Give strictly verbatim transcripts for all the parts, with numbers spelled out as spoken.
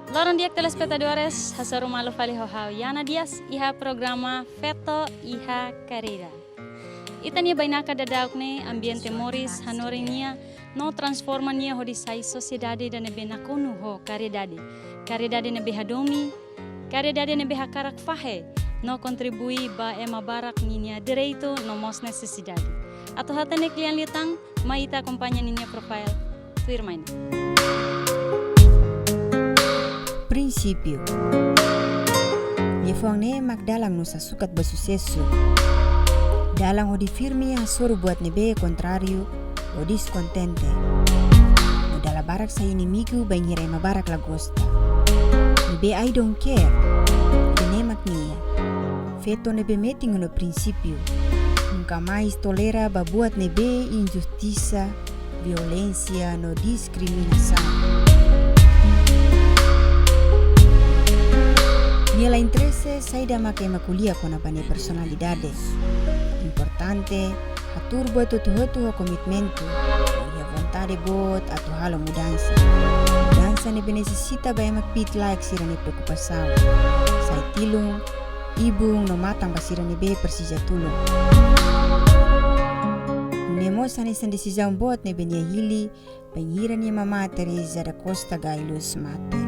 Loron di'ak telespetadores, hasoru malu fali ho ha'u Yana Dias, iha programa Feto iha Karida. Ita-nia bainaka daudauk ne'e ambiente moris hanorin nia no transforma nia hodi sai sosiedade ida ne'ebé nakonu ho karidade. Karidade ne'ebé hadomi, karidade ne'ebé hakarak fahe no kontribui ba ema barak ninia direitu no mós nesesidade. Atu hatene kle'an liután, mai ita akompaña ninia profile tuirmai ne'e. Prinsípiu. Liafuan ne'e mak dalan nu'usá sukat ba susesu. Dalan hodi firme hasoru buat ne'ebé kontráriu ou deskontente. No dala barak sai inimigu bainhira ema barak la gosta. Ne'ebé "I don't care", ida-ne'e mak nia. Feto ne'ebé metin ho nia prinsípiu. Nunka mais tolera ba buat ne'ebé injustisa, violénsia no diskriminasaun. Nia la interese saida mak ema ko'alia kona-ba nia personalidade. Importante, hatuur buat hotu-hotu ho komitmentu, no iha vontade boot atu halo mudansa. Mudansa ne'ebé nesesita ba ema kbiit-laek sira-nia preokupasaun. Sai tilun, ibun no matan ba sira ne'ebé presiza tulun. Ne'e mós hanesan desizaun boot ne'ebé nia hili bainhira nia mamá Teresa da Costa Gaylus mate.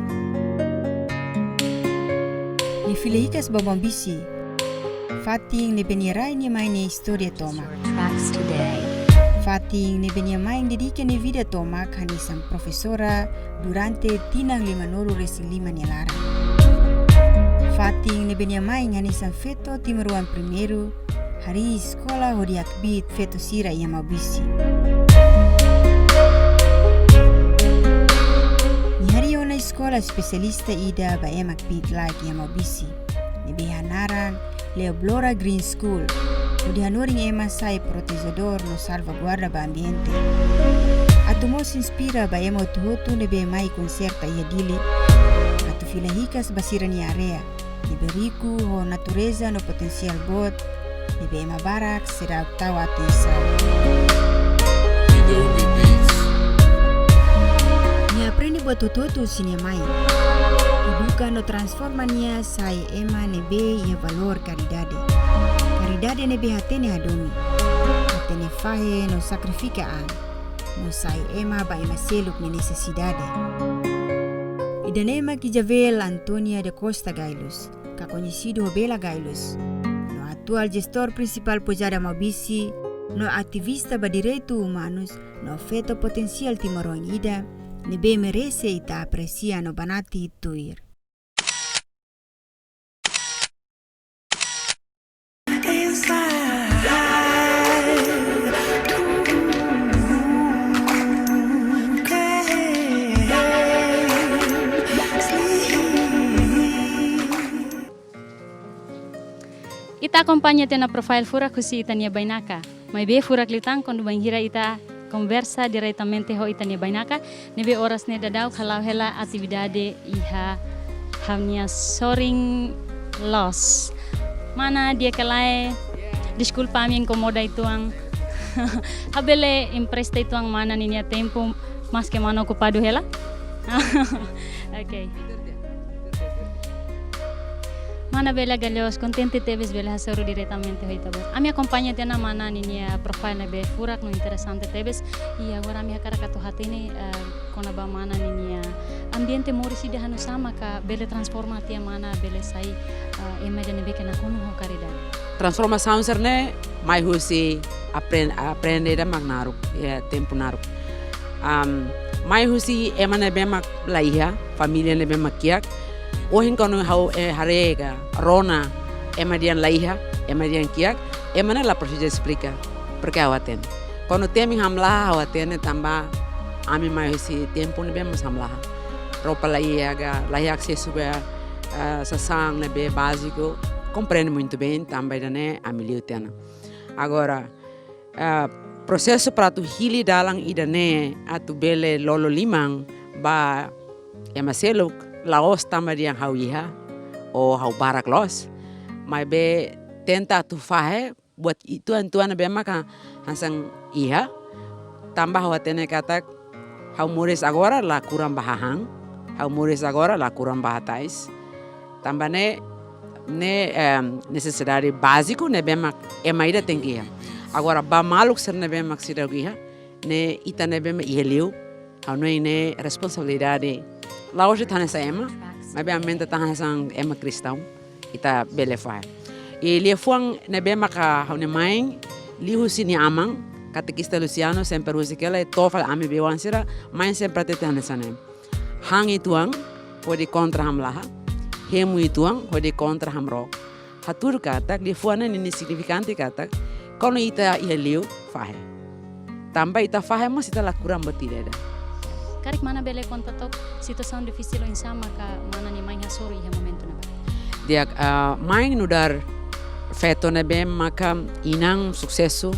Nia fila hikas ba Maubisse, fatin ne'ebé nia rai nia mai nia istória tomak. Fatin ne'ebé nia mai dedika nia vida tomak hanesan profesora durante tinan limanulu-resin-lima nia laran. Fatin ne'ebé nia mai hanesan feto timoroan primeiru, harii eskola hodi hakbiit feto sira iha Maubisse. Nia harii ona eskola espesialista ida ba ema kbiit-laek iha Maubisse, ne'ebé iha naran Leoblora Green School, hodi hanorin ema sai protejadór no salvaguarda ba ambiente. Atu mós inspira ba ema hotu-hotu ne'ebé mai konserta iha Dili, atu fila hikas ba sira-nia área ne'ebé riku ho natureza no potensiál boot, ne'ebé ema barak seidauk tau atensaun. Nia aprende buat hotu-hotu husi nia mai. Eduka no transforma nia sai ema ne'ebé iha valór karidade. Karidade ne'ebé hatene hadomi, hatene fahe no sakrifika an, no sai ema ba ema seluk nia nesesidade. Ida-ne'e mak Isabel Antónia da Costa Gaylus, ka koñesidu ho Bela Gaylus, no atuál jestór prinsipál Pousada Maubisse, no ativista ba direitu umanus, no feto potensiál timoroan ida, ne'ebé merese ita apresia no banati tuir. Ita akompaña tiha ona profile furak husi ita-nia bainaka. Maibé furak liután kuandu bainhira ita konversa diretamente ho ita-nia bainaka, ne'ebé oras ne'e daudaun hala'o hela atividade iha ha'u-nia sorin loos. Mana di'ak ka lae, deskulpa ami inkomoda uitoan. Ha'u bele empresta uitoan mana ninia tempu, maske mana okupadu hela? Oke. Mana Bela Gaylus, kontente tebes bele hasoru diretamente ho ita-boot. Ami akompaña tiha ona mana ninia profile ne'ebé furak no interesante tebes. I agora ami hakarak atu hatene, eh, kona-ba mana ninia ambiente moris ida hanesan saida maka bele transforma tiha mana bele sai, eh, ema ida ne'ebé nakonu ho karidade. Transformasaun sira-ne'e mai husi apren-, aprende ida mak naruk, iha tempu naruk. Am, mai husi ema ne'ebé mak la iha, família ne'ebé mak kiak. Ohin kuandu ha'u, eh, haree ka rona ema ida la iha, ema ida kiak, ema ne'e la presiza esplika. Porke ha'u hatene. Kuandu temi hamlaha ha'u hatene tanba ami mai husi tempu ne'ebé mós hamlaha. Roupa la iha ka, la iha asesu ba, eh, sasán ne'ebé báziku. Komprende muito bem, tanba ida-ne'e ami liu tiha ona. Agora, ah, prosesu para atu hili dalan ida-ne'e atu bele lolo liman ba ema seluk la'ós tanba dehan ha'u iha ou ha'u barak loos. Maibé tenta atu fahe buat uitoan-uitoan ne'ebé maka hanesan iha. Tanba ha'u hatene katak ha'u moris agora la kuran ba hahán. Ha'u moris agora la kuran ba hatais. Tanba ne'e, ne'e, em, nesesidade báziku ne'ebé mak ema ida tenke iha. Agora ba maluk sira ne'ebé mak seidauk iha, ne'e ita ne'ebé mak iha liu. Ha'u hanoin ne'e responsabilidade. La'ós de'it hanesan ema, maibé aumenta tan hanesan ema kristaun. Ita bele fahe. I liafuan ne'ebé maka ha'u-nia main, liuhusi nia aman, katekista Luciano, sempre husik hela, i to'o fali ami be-oan sira, main sempre hatete hanesan ne'e. Han uitoan, hodi kontra hamlaha, hemu uitoan, hodi kontra hamrook. Hatudu katak, liafuan ne'e nia signifikante katak, kuandu ita iha liu, fahe. Tanba ita fahe mós ita la kuran buat ida. Karik mana bele konta took situasaun difisil oinsá maka mana nia main hasoru iha momentu ne'ebá? Di'ak, ah, main nu'udar feto ne'ebé maka inan susesu,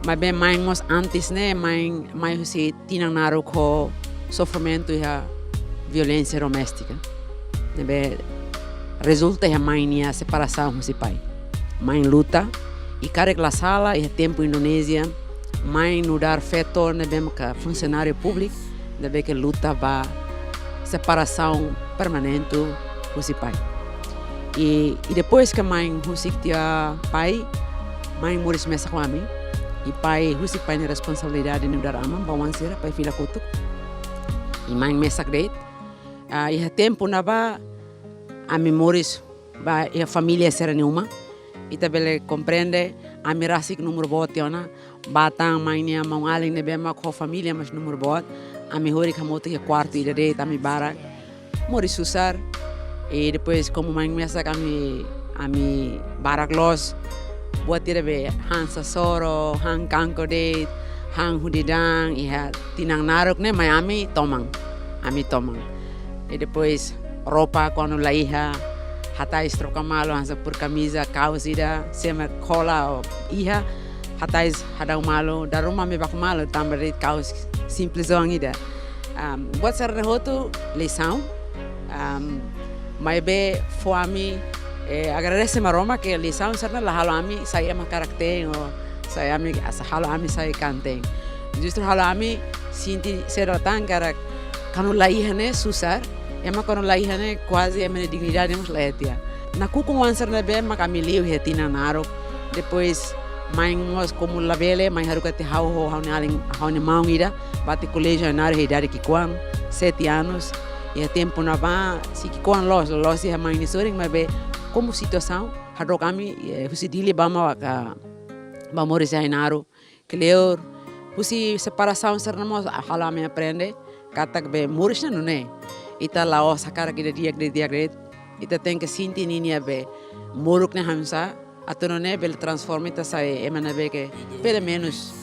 maibé main mós antes ne'e, main mai husi tinan naruk ho sofrimentu iha violénsia doméstika. Ne'ebé rezulta iha main nia separasaun husi pai. Main luta, i karik la sala iha tempu Indonézia, main nu'udar feto ne'ebé maka funsionáriu públiku, ne'ebé ke luta ba separasaun permanente husi pai. I, i depois ke main husik tiha pai, main moris mesak ho ami. I pai husik pai nia responsabilidade nu'udar aman ba oan sira, pai fila kotuk. I main mesak de'it. Ah, iha tempu ne'ebá ami moris ba iha família sira-nia uma. Ita bele komprende, ami rasik númeru boot tiha ona. Ba tan main nia maun-alin ne'ebé mak ho família mós númeru boot. Ami horik hamutuk iha kuartu ida de'it, ami barak. Moris susar. I depois komu main mesak ami, ami barak loos. Buat ida be han sasoro, han kanko de'it, han hudi-daan, iha tinan naruk ne'e mai ami toman. Ami toman. I depois roupa kuandu la iha, hatais troka malu, hanesan pur kamiza, kaus ida, se ema kola ou iha, hatais hadau malu, dala ruma ami baku malu, tanba de'it kaus simples oan ida. Am, buat sira-ne'e hotu lisaun. Am, maibé fó ami, eh, agradese Maromak ke lisaun sira-ne'e la halo ami sai ema karak-teen ou sai ami, asa halo ami sai kaan-teen. Justru halo ami sente seidauk tan katak kuandu la iha ne'e susar, ema kuandu la iha ne'e kuaze ema nia dignidade mós la iha tiha. Nakukun oan sira ne'ebé mak ami liu iha tinan naruk. Depois main mós komu labele, main haruka tiha ha'u ho ha'u-nia alin, ha'u-nia maun ida, bá tiha koléjiu Ainaro iha idade ki'ikoan, sete anos. Iha tempu ne'ebá, sei ki'ikoan loos, loos iha main nia sorin, maibé komu situasaun hadook ami, eh, husi Dili bá mak, ah, bá moris iha Ainaro. Kleur, husi separasaun sira-ne'e mós halo ami aprende katak be moris ne'e nune'e. Ita la'ós hakarak ida di'ak de'it, di'ak de'it. Ita tenke sente ninia be moruk ne'e hanesan, atu nune'e bele transforma ita sai ema ne'ebé ke, pelumenus,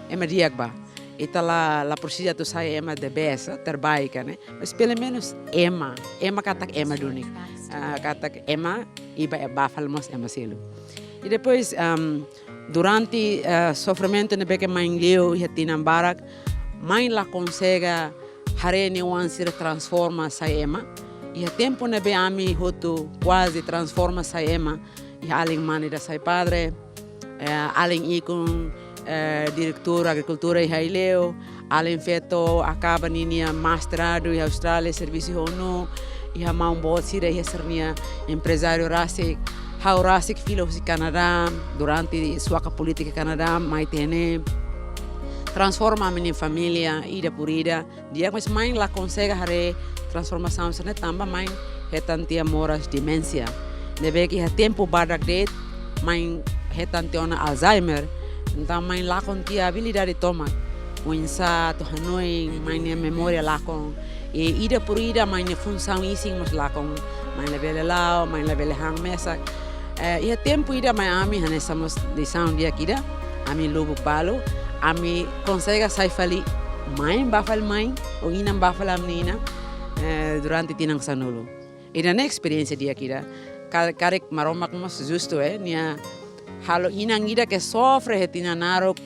ema di'ak bá. Ita la, la presiza atu sai ema the best, terbaik, ne'e. Mas pelumenus ema, ema katak ema duni. Ah, katak ema, i bá, bá fali mós ema seluk. I depois, am, durante, eh, sofrimentu ne'ebé ke main liu iha tinan barak, main la konsege haree nia oan sira transforma sai ema. Iha tempu ne'ebé ami hotu kuaze transforma sai ema. Iha alin mane ida sai padre, eh, alin ikun, eh, diretór agrikultura iha Aileu, alin feto akaba ninia mestradu iha Austrália, servisu iha ONU, iha maun boot sira iha sira-nia emprezáriu rasik, ha'u rasik fila husi Kanadá, durante suaka polítika Kanadá, mai tiha ne'e, transforma ami-nia família, ida por ida, di'ak, mas main la konsege haree transformasaun sira-ne'e tanba main hetan tiha moras deménsia. Ne'ebé ke iha tempu badak de'it, main hetan tiha ona Alzheimer, entaun main lakon tiha abilidade tomak. Oinsá atu hanoin, main nia memória lakon. I ida por ida main nia funsaun isin mós lakon. Main labele la'o, main labele han mesak. Eh, iha tempu ida mai ami hanesan mós lisaun di'ak ida, ami lubuk balu, ami konsege sai fali main bá fali main, ou inan bá fali ami-nia inan, eh, durante tinan sanulu. Ida-ne'e esperiénsia di'ak ida. Ka-, karik Maromak mós justu, eh, nia halo inan ida ke sofre iha tinan naruk,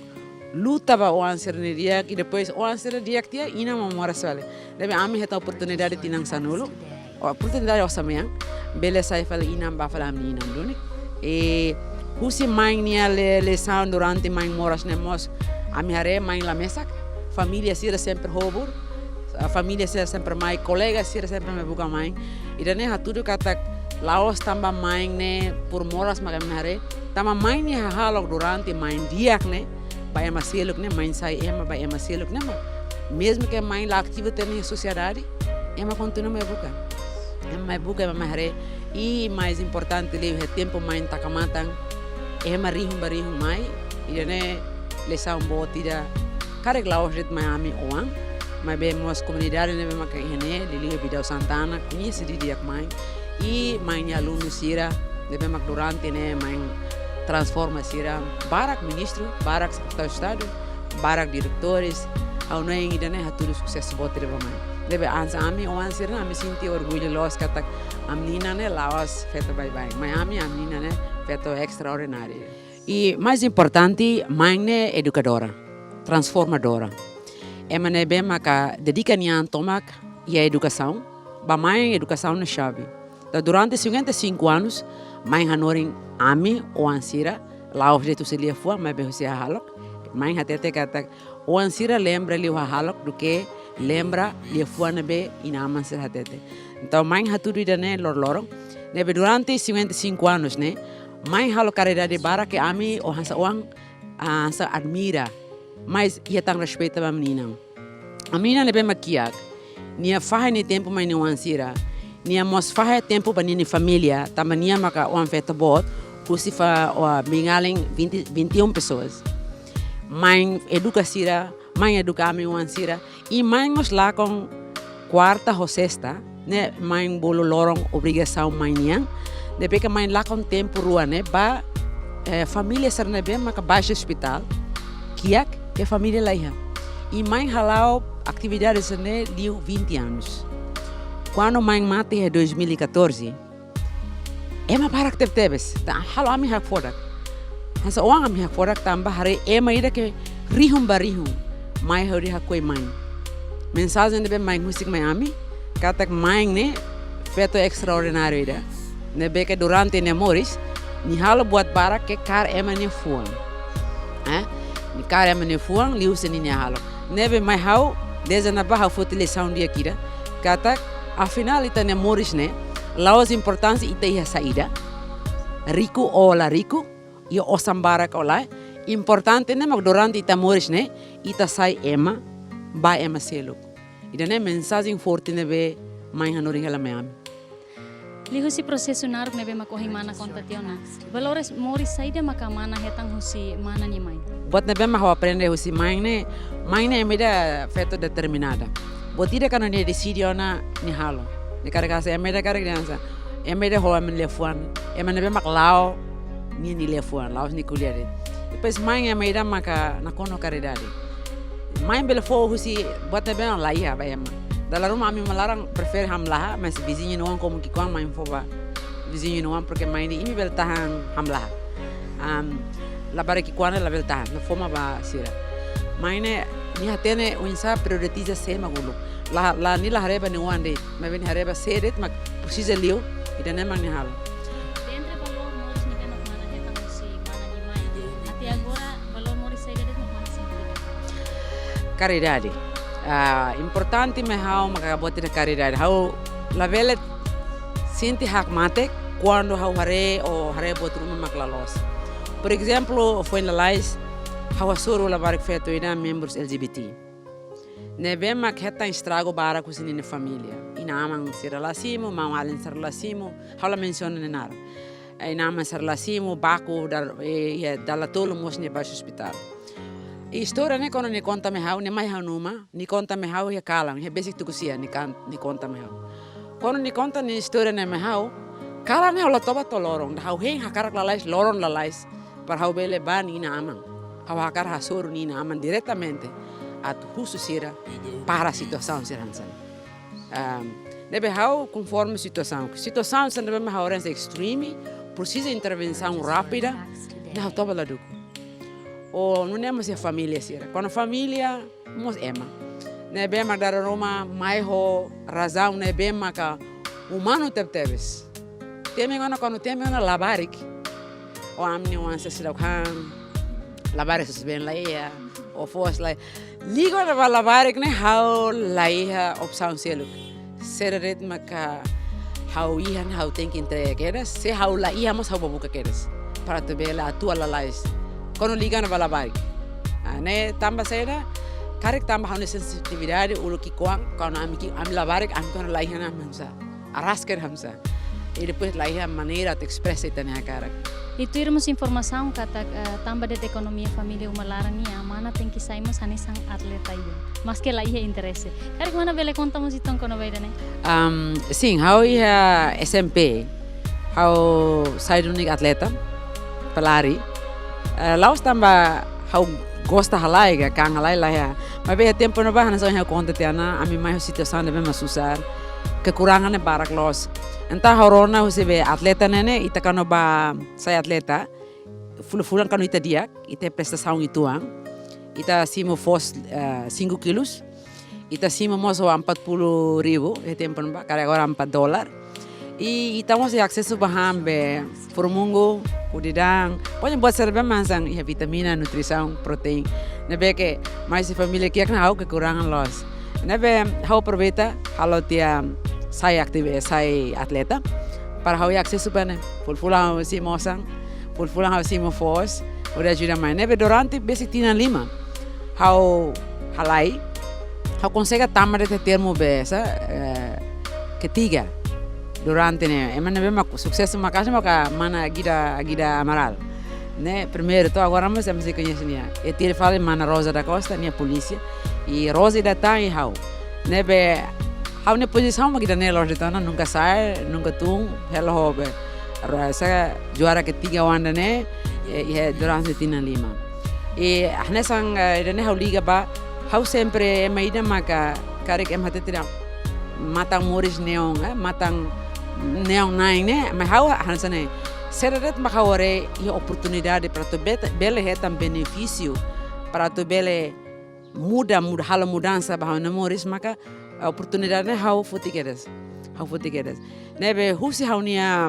luta ba oan sira-nia di'ak, i depois oan sira di'ak tiha, inan mak moras fali. Ne'ebé ami hetan oportunidade tinan sanulu, oportunidade osan-mean, bele sai fali inan bá fali ami-nia inan duni. I husi main nia le-, lisaun durante main moras ne'e mós, ami haree main la mesak, família sira sempre hobur, Ah, família sira sempre mai, kolega sira sempre mai buka mãe. Ida-ne'e hatudu katak la'ós tanba mãe ne'e por moras maka ema haree. Tanba mãe nia hahalok durante mãe di'ak ne'e, ba ema seluk ne'e, mãe sai ema ba ema seluk ne'e mak, mezmu ke mãe la ativu tiha iha sosiedade, ema kontinua mai buka. Ema mai buka, ema mai haree. I mais importante liu, iha tempu mãe taka matan, ema rihun ba rihun mai, ida-ne'e lisaun boot ida. Karik la'ós de'it mai ami oan, maibé mós komunidade ne'ebé maka iha ne'e, liuliu Bidau Santana, koñese didi'ak mãe. I mãe nia alunu sira, ne'ebé mak durante ne'e mãe transforma sira, barak ministru, barak sekretáriu Estadu, barak diretores, ha'u hanoin ida-ne'e hatudu susesu boot ida ba mãe. Ne'ebé hanesan ami oan sira, ami sente orgullu loos katak ami-nia inan ne'e la'ós feto baibain. Mai ami, ami-nia inan ne'e feto estraordináriu. I mais importante, mãe ne'e edukadora, transformadora. Ema ne'ebé maka dedika nia an tomak iha edukasaun, ba mãe edukasaun ne'e xave. Entaun durante cinquenta e cinco anos, mãe hanorin ami oan sira, la'ós de'it husi liafuan, maibé husi hahalok. Mãe hatete katak oan sira lembra liu hahalok duké lembra liafuan ne'ebé inan-aman sira hatete. Entaun mãe hatudu ida-ne'e loroloron. Ne'ebé durante cinquenta e cinco anos ne'e, mãe halo karidade barak ke ami oan hanesan oan, ah, hanesan admira. Mas iha tan respeitu ba ami-nia inan. Ami-nia inan ne'ebé mak kiak. Nia fahe nia tempu mai nia oan sira. Nia mós fahe tempu ba nia, nia família, tanba nia maka oan feto boot, husi fa-, oan bengalin vinte, vinte e um pessoas. Mãe eduka sira, mãe eduka ami oan sira, i mãe mós lakon kuarta ho sesta, ne'e mãe bolu loron obrigasaun mãe nian, ne'ebé ke mãe lakon tempu rua ne'e ba, eh, família sira ne'ebé maka baixa ospitál, kiak, ke família la iha. I mãe hala'o atividade sira-ne'e liu vinte anos. Kuandu mãe mate iha dois mil e catorze, ema barak tebetebes, entaun halo ami hakfodak. Hanesan oan ami hakfodak tanba haree ema ida ke rihun ba rihun mai hodi hakoi mãe. Mensajen ne'ebé mãe husik mai ami, katak mãe ne'e feto estraordináriu ida. Ne'ebé ke durante nia moris, nia halo buat barak ke kaer ema nia fuan. Eh? Nia kaer ema nia fuan, liuhusi nia hahalok. Ne'ebé mai ha'u, dezde ne'ebá ha'u foti lisaun di'ak ida. Katak, afinál ita-nia moris ne'e, la'ós importánsia ita iha saida, riku ou la riku, iha osan barak ou lae, importante ne'e mak durante ita moris ne'e, ita sai ema ba ema seluk. Ida-ne'e mensajen forte ne'ebé mãe hanorin hela mai ami. Liuhusi prosesu naruk ne'ebé mak ohin mana konta tiha ona, valores moris saida maka mana hetan husi mana nia mãe? Buat ne'ebé mak ha'u aprende husi mãe ne'e, mãe ne'e ema ida feto determinada. Buat ida kuandu nia deside ona, nia halo. Nia karik hanesan ema ida, karik nia hanesan ema ida ho ema nia liafuan. Ema ne'ebé mak la'o nia, nia liafuan, la'ós nia ko'alia de'it. Depois mãe ema ida maka nakonu karidade. Mãe bele fó husi buat ne'ebé la iha ba ema. Dala ruma ami ema laran prefere hamlaha, mas viziñu nia oan komu ki'ikoan mãe fó ba viziñu nia oan, porque mãe dehan imi bele tahan hamlaha. Am, labarik ki'ikoan labele tahan, no fó mak ba sira. Mãe ne'e, nia hatene oinsá prioritiza sé mak uluk. La, la, nia la haree ba nia oan de'it, maibé nia haree ba sé de'it mak presiza liu, ida-ne'e mak nia halo. Dentre valór moris ne'ebé mak mana hetan husi mana nia mãe, até agora valór moris saida de'it mak mana sente? Karidade. Ah, importante mai ha'u maka buat ida karidade. Ha'u labele sente hakmatek kuandu ha'u haree ou haree buat ruma mak la loos. Por ezemplu, foin lalais, ha'u hasoru labarik feto ida membrus L G B T. Ne'ebé mak hetan estragu barak husi ninia família. Inan-aman sira la simu, maun-alin sira la simu, ha'u la mensiona nia naran. Eh, inan-aman sira la simu, baku, dal-, eh, iha dala tolu mós nia baixa ospitál. I istória ne'e kuandu nia konta mai ha'u, nia mai ha'u-nia uma, nia konta mai ha'u iha kalan, iha besik tuku sia, nia kan-, nia konta mai ha'u. Kuandu nia konta nia istória ne'e mai ha'u, kalan ne'e ha'u la toba to'o loron, entaun ha'u hein hakarak lalais, loron lalais, para ha'u bele bá nia inan-aman. Ha'u hakarak hasoru nia inan-aman diretamente atu husu sira para situasaun sira hanesan ne'e. Am, ne'ebé ha'u konforme situasaun. Situasaun sira ne'ebé mak ha'u haree hanesan extreme, presiza intervensaun rápida, ne'e ha'u toba la dukur. Ou nune'e mós iha família sira. Kuandu família, mós ema. Ne'ebé mak dala ruma mai ho razaun ne'ebé maka umanu tebetebes. Temi ona, kuandu temi ona labarik. Ou ami-nia oan sira seidauk han, labarik susubeen la iha. ou foos lai. Liga ona ba labarik ne'e ha'u la iha opsaun seluk. Saida de'it maka ha'u iha ne'e ha'u tenke entrega kedas, se ha'u la iha mós ha'u bá buka kedas. Para atu bele atua lalais. Kuandu liga ona ba labarik. Ah, ne'e tanba saida, karik tanba ha'u-nia sensitividade, uluk ki'ikoan, kuandu ami ki, ami labarik, ami kuandu la iha ne'e ami hamsa. Araska hamsa. I depois la iha maneira atu espresa ita-nia hakarak. I tuir mós informasaun katak, eh, tanba de'it ekonomia família uma laran nian, mana tenke sai mós hanesan atleta ida. Maske la iha interese. Karik mana bele konta mós uitoan kona-ba ida-ne'e? Am, sin, ha'u iha S M P. Ha'u sai duni atleta, pelari. Eh, la'ós tanba ha'u gosta halai ka, kan halai la iha. Maibé iha tempu ne'ebá hanesan ohin ha'u konta tiha ona, ami mai ho situasaun ne'ebé mak susar. Kekurangan ne'e barak loos. Entaun ha'u rona husi be atleta ne'e ne'e, ita kuandu bá sai atleta, fulan-fulan kuandu ita di'ak, ita prestasaun uitoan. Ita simu foos, eh, cinco quilos. Ita simu mós ho empat puluh ribu, iha tempu ne'ebá, karik agora empat dólar. I ita mós iha asesu ba han be furumungu, kudidang. Pokoknya buat sira ne'ebé mak hanesan iha vitamina, nutrisaun, protein. Ne'ebé ke mai husi família kiak ne'e ha'u kekurangan loos. Ne'ebé ha'u aproveita halo tiha sai aktivi-, sai atleta. Para ha'u iha asesu ba ne'e. Fulan-fulan ha'u simu osan, fulan-fulan ha'u simu foos, hodi ajuda mai. Ne'ebé durante besik tinan lima ha'u halai, ha'u konsege tama de'it termu be sa, eh, ketiga. Durante ne'e, ema ne'ebé mak susesu maka'as maka mana Agida, Agida Amaral. Ne'e, primeiru, to'o agora mós ema sei koñese nia. E tira fali mana Rosa da Costa, nia polísia. I Rosa ida tan i ha'u. Ne'ebé, ha'u-nia pozisaun mak ida-ne'e loos de'it ona, nunka sai, nunka tun, hela ho be. Ro-, sa juara ketiga oan ida-ne'e, i, i durante tinan lima. I hanesan, eh, ida-ne'e ha'u liga ba, ha'u sempre ema ida maka karik ema hatete dehan matan moris neon, eh, matan neon-na'in ne'e, maibé ha'u hanesan ne'e. Saida de'it maka ha'u haree iha oportunidade para atu be-, bele hetan benefísiu, para atu bele muda, muda, halo mudansa ba ha'u-nia moris maka, eh, oportunidade ne'e ha'u foti kedas. Ha'u foti kedas. Ne'ebé husi ha'u-nia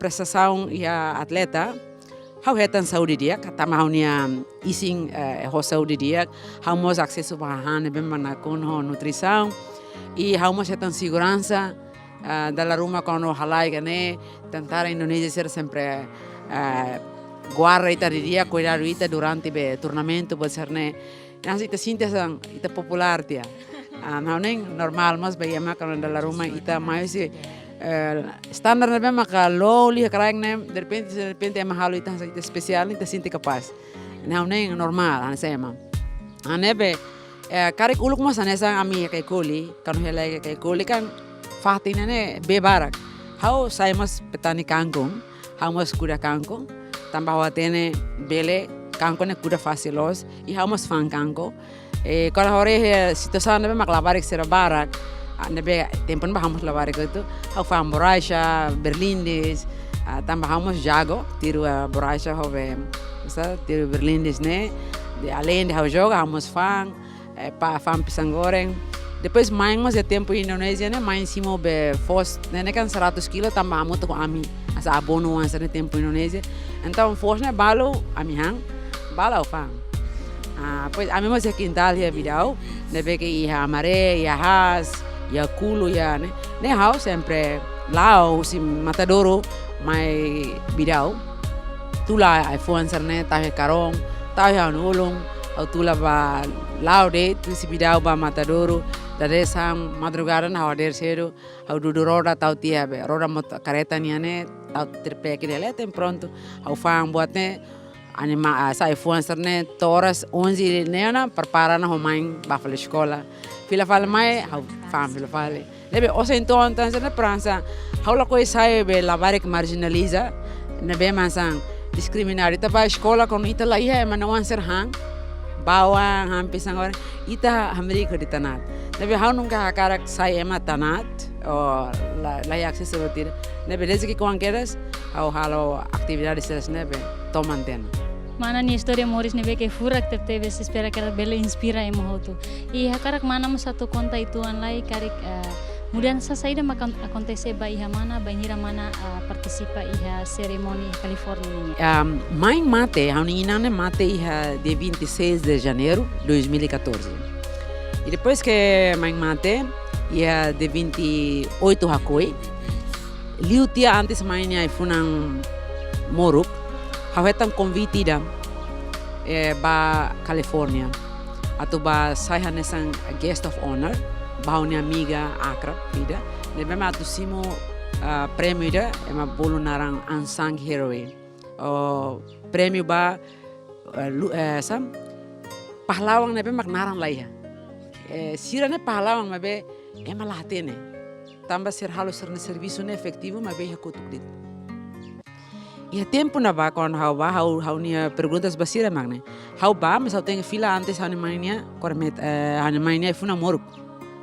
prestasaun iha atleta, ha'u hetan saúde di'ak, tanba ha'u-nia isin, eh, ho saúde di'ak, ha'u mós asesu ba hahán ne'ebé mak nakonu ho nutrisaun, i ha'u mós hetan seguransa, eh, dala ruma kuandu halai ka ne'e, tentara Indonézia sira sempre, eh, guarda ita didi'ak, kuidadu ita durante be turnamentu, buat sira-ne'e. Hanesan ita sente hanesan ita populár tiha. Ah, ha'u hanoin normál mós ba ema kuandu dala ruma ita mai husi, eh, standar ne'ebé maka low liu iha kraik ne'e, derrepente, derrepente ema halo ita hanesan ita espesiál, ita sente kapás. Ha'u hanoin normál, hanesan ema. Ah, ne'ebé, eh, karik uluk mós hanesan ami iha Kaikoli, kuandu hela iha Kaikoli kan fatin ne'e bee barak. Ha'u sai mós petani kangkung, ha'u mós kuda kangkung, tanba ha'u hatene bele kangkung ne'e kuda fasil loos, i ha'u mós fa'an kangkung. Eh, kuandu ha'u haree, eh, situasaun ne'ebé mak labarik sira barak, ah, ne'ebé tempu ne'ebá ha'u mós labarik hotu, ha'u fa'an borraxa, berlindes, ah, tanba ha'u mós jago, tiru, ah, borraxa ho be, sa, tiru berlindes ne'e, de, além de ha'u joga, ha'u mós fa'an, eh, pa, fa'an pisang goreng. Depois main mós iha tempu Indonézia ne'e, main simu be foos, ne'e, ne'e kan seratus kilo tanba hamutuk ho ami. Hanesan abonu oan sira-ne'e tempu Indonézia. Entaun foos ne'e balu ami han, balu ha'u fa'an. Ah, depois ami mós iha kintál iha Bidau, ne'ebé ke iha amaré, iha haas, iha kulu, iha ne'e. Ne'e ha'u sempre la'o husi matadouro mai Bidau. Tula ai-fuan sira-ne'e, tau iha karón, tau iha ha'u-nia ulun, ha'u tula ba la'o de'it, husi Bidau ba matadouro, dadeer-saan, madrugada ne'e ha'u hadeer sedu, ha'u dudu roda tau tiha be, roda mot-, kareta nian ne'e, tau tripé ke leten prontu, ha'u fa'an buat ne'e, anima, ah, sai-fuan sira-ne'e, to'o oras onze ne'e ona, prepara ona ho main ba fali eskola. Fila fali mai, ha'u fa'an fila fali. Ne'ebé osan entaun, entaun sira-ne'e pransa, ha'u lakohi sai be labarik marjinaliza, ne'ebé mak hanesan diskriminadu. Ita ba eskola kuandu ita la iha ema nia oan sira han, bá oan, han pisang goreng, ita hamriik hodi tanat. Ne'ebé ha'u nunka hakarak sai ema tanat, ou la, la iha asesu ba ida. Ne'ebé dezde ki'ikoan kedas, ha'u halo atividade sira-ne'e be to'o mantein. Mana nia istória moris ne'ebé ke furak tebetebes, espera katak bele inspira ema hotu. I hakarak mana mós atu konta uitoan lai karik, eh, Mudansa saida mak akon-, akontese ba iha mana, bainhira mana, ah, partisipa iha serimónia iha California nian? Ah, main mate, ha'u-nia inan ne'e mate iha dia vinte e seis de janeiro dois mil e catorze. E depois que main mate, iha dia vinte e oito hakoi, liu tiha antes main nia ai-funan moruk, ha'u hetan konvite ida, eh, ba California. Atu bá sai hanesan guest of honor, ba ha'u-nia amiga akrab ida. Ne'ebé mak atu simu, ah, prémiu ida, ema bolu naran Unsung Hero. Ou prémiu ba, eh, lu-, eh, sá, pahlawan ne'ebé mak naran la iha. Eh, sira ne'e pahlawan maibé ema la hatene. Tanba sira halo sira-nia servisu ne'e efetivu maibé iha kotuk de'it. Iha tempu ne'ebá kuandu ha'u bá, ha'u, ha'u-nia perguntas ba sira mak ne'e. Ha'u bá, mas ha'u tenke fila antes ha'u-nia main nia kormet, eh, ha'u-nia main nia ai-funan moruk.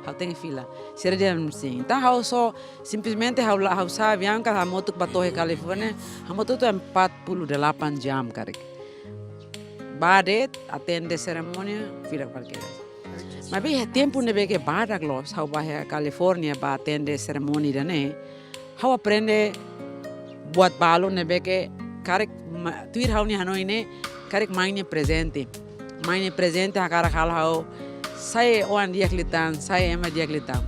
Ha'u tenke fila. Sira dehan sin. Entaun ha'u só simplesmente ha'u la, ha'u sa'e aviaun ka hamutuk bá to'o iha California, hamutuk hotu empat puluh delapan jam karik. Bá de'it, atende serimónia, fila kualkér. Maibé iha tempu ne'ebé ke badak loos, ha'u bá iha California bá atende serimónia ida-ne'e, ha'u aprende buat balu ne'ebé ke karik ma-, tuir ha'u-nia hanoin ne'e, karik main nia prezente. Main nia prezente hakarak halo ha'u sai oan di'ak liután, sai ema di'ak liután.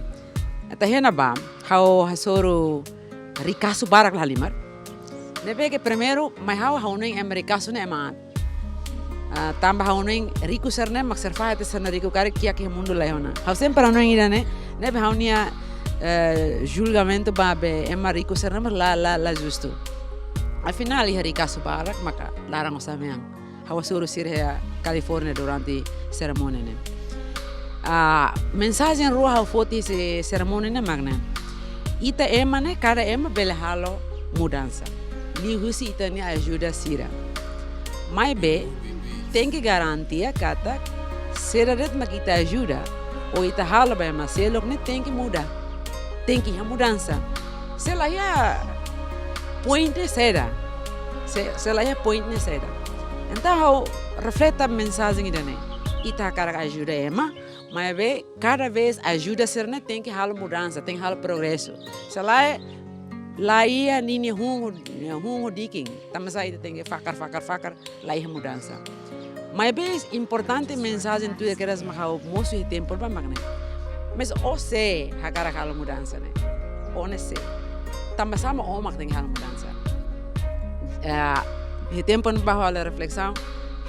Entaun iha ne'ebá, ha'u hasoru rikasu barak la halimar. Ne'ebé ke primeiru, mai ha'u hanoin ema rikasu ne'e ema aat. Ah, tanba ha'u hanoin riku sira-ne'e mak sira fahe tiha sira-nia riku karik kiak iha mundu laiha ona. Ha'u sempre hanoin ida-ne'e, ne'ebé ha'u-nia, eh, julgamentu ba be ema riku sira-ne'e mak la, la, la justu. Afinál, iha rikasu barak maka laran osan mean. Ha'u hasoru sira iha California durante serimónia ne'e. Ah, mensajen rua ha'u foti husi serimónia ne'e mak ne'e. Ita ema ne'e, kada ema bele halo mudansa liuhusi ita-nia ajuda sira. Maibé, tenke garantia katak sira de'it mak ita ajuda, ou ita halo ba ema seluk ne'e tenke muda. Tenke iha mudansa. Se la iha point ne'e saida. Se, se la iha point ne'e saida. Entaun ha'u refleta mensajen ida-ne'e. Ita hakarak ajuda ema, maibé kada vez ajuda sira-ne'e tenke halo mudansa, tenke halo progresu. Se lae, la iha ninia hun, hun ho dikin. Tanba sá ita tenke fakar, fakar, fakar, la iha mudansa. Maibé importante mensajen tuir kedas mak ha'u mosu iha tempu ne'ebá mak ne'e. Mas ó sé hakarak halo mudansa ne'e? Ó ne'e sé? Tanba sá mak ó mak tenke halo mudansa? Eh, iha tempu ne'ebá ha'u halo reflesaun,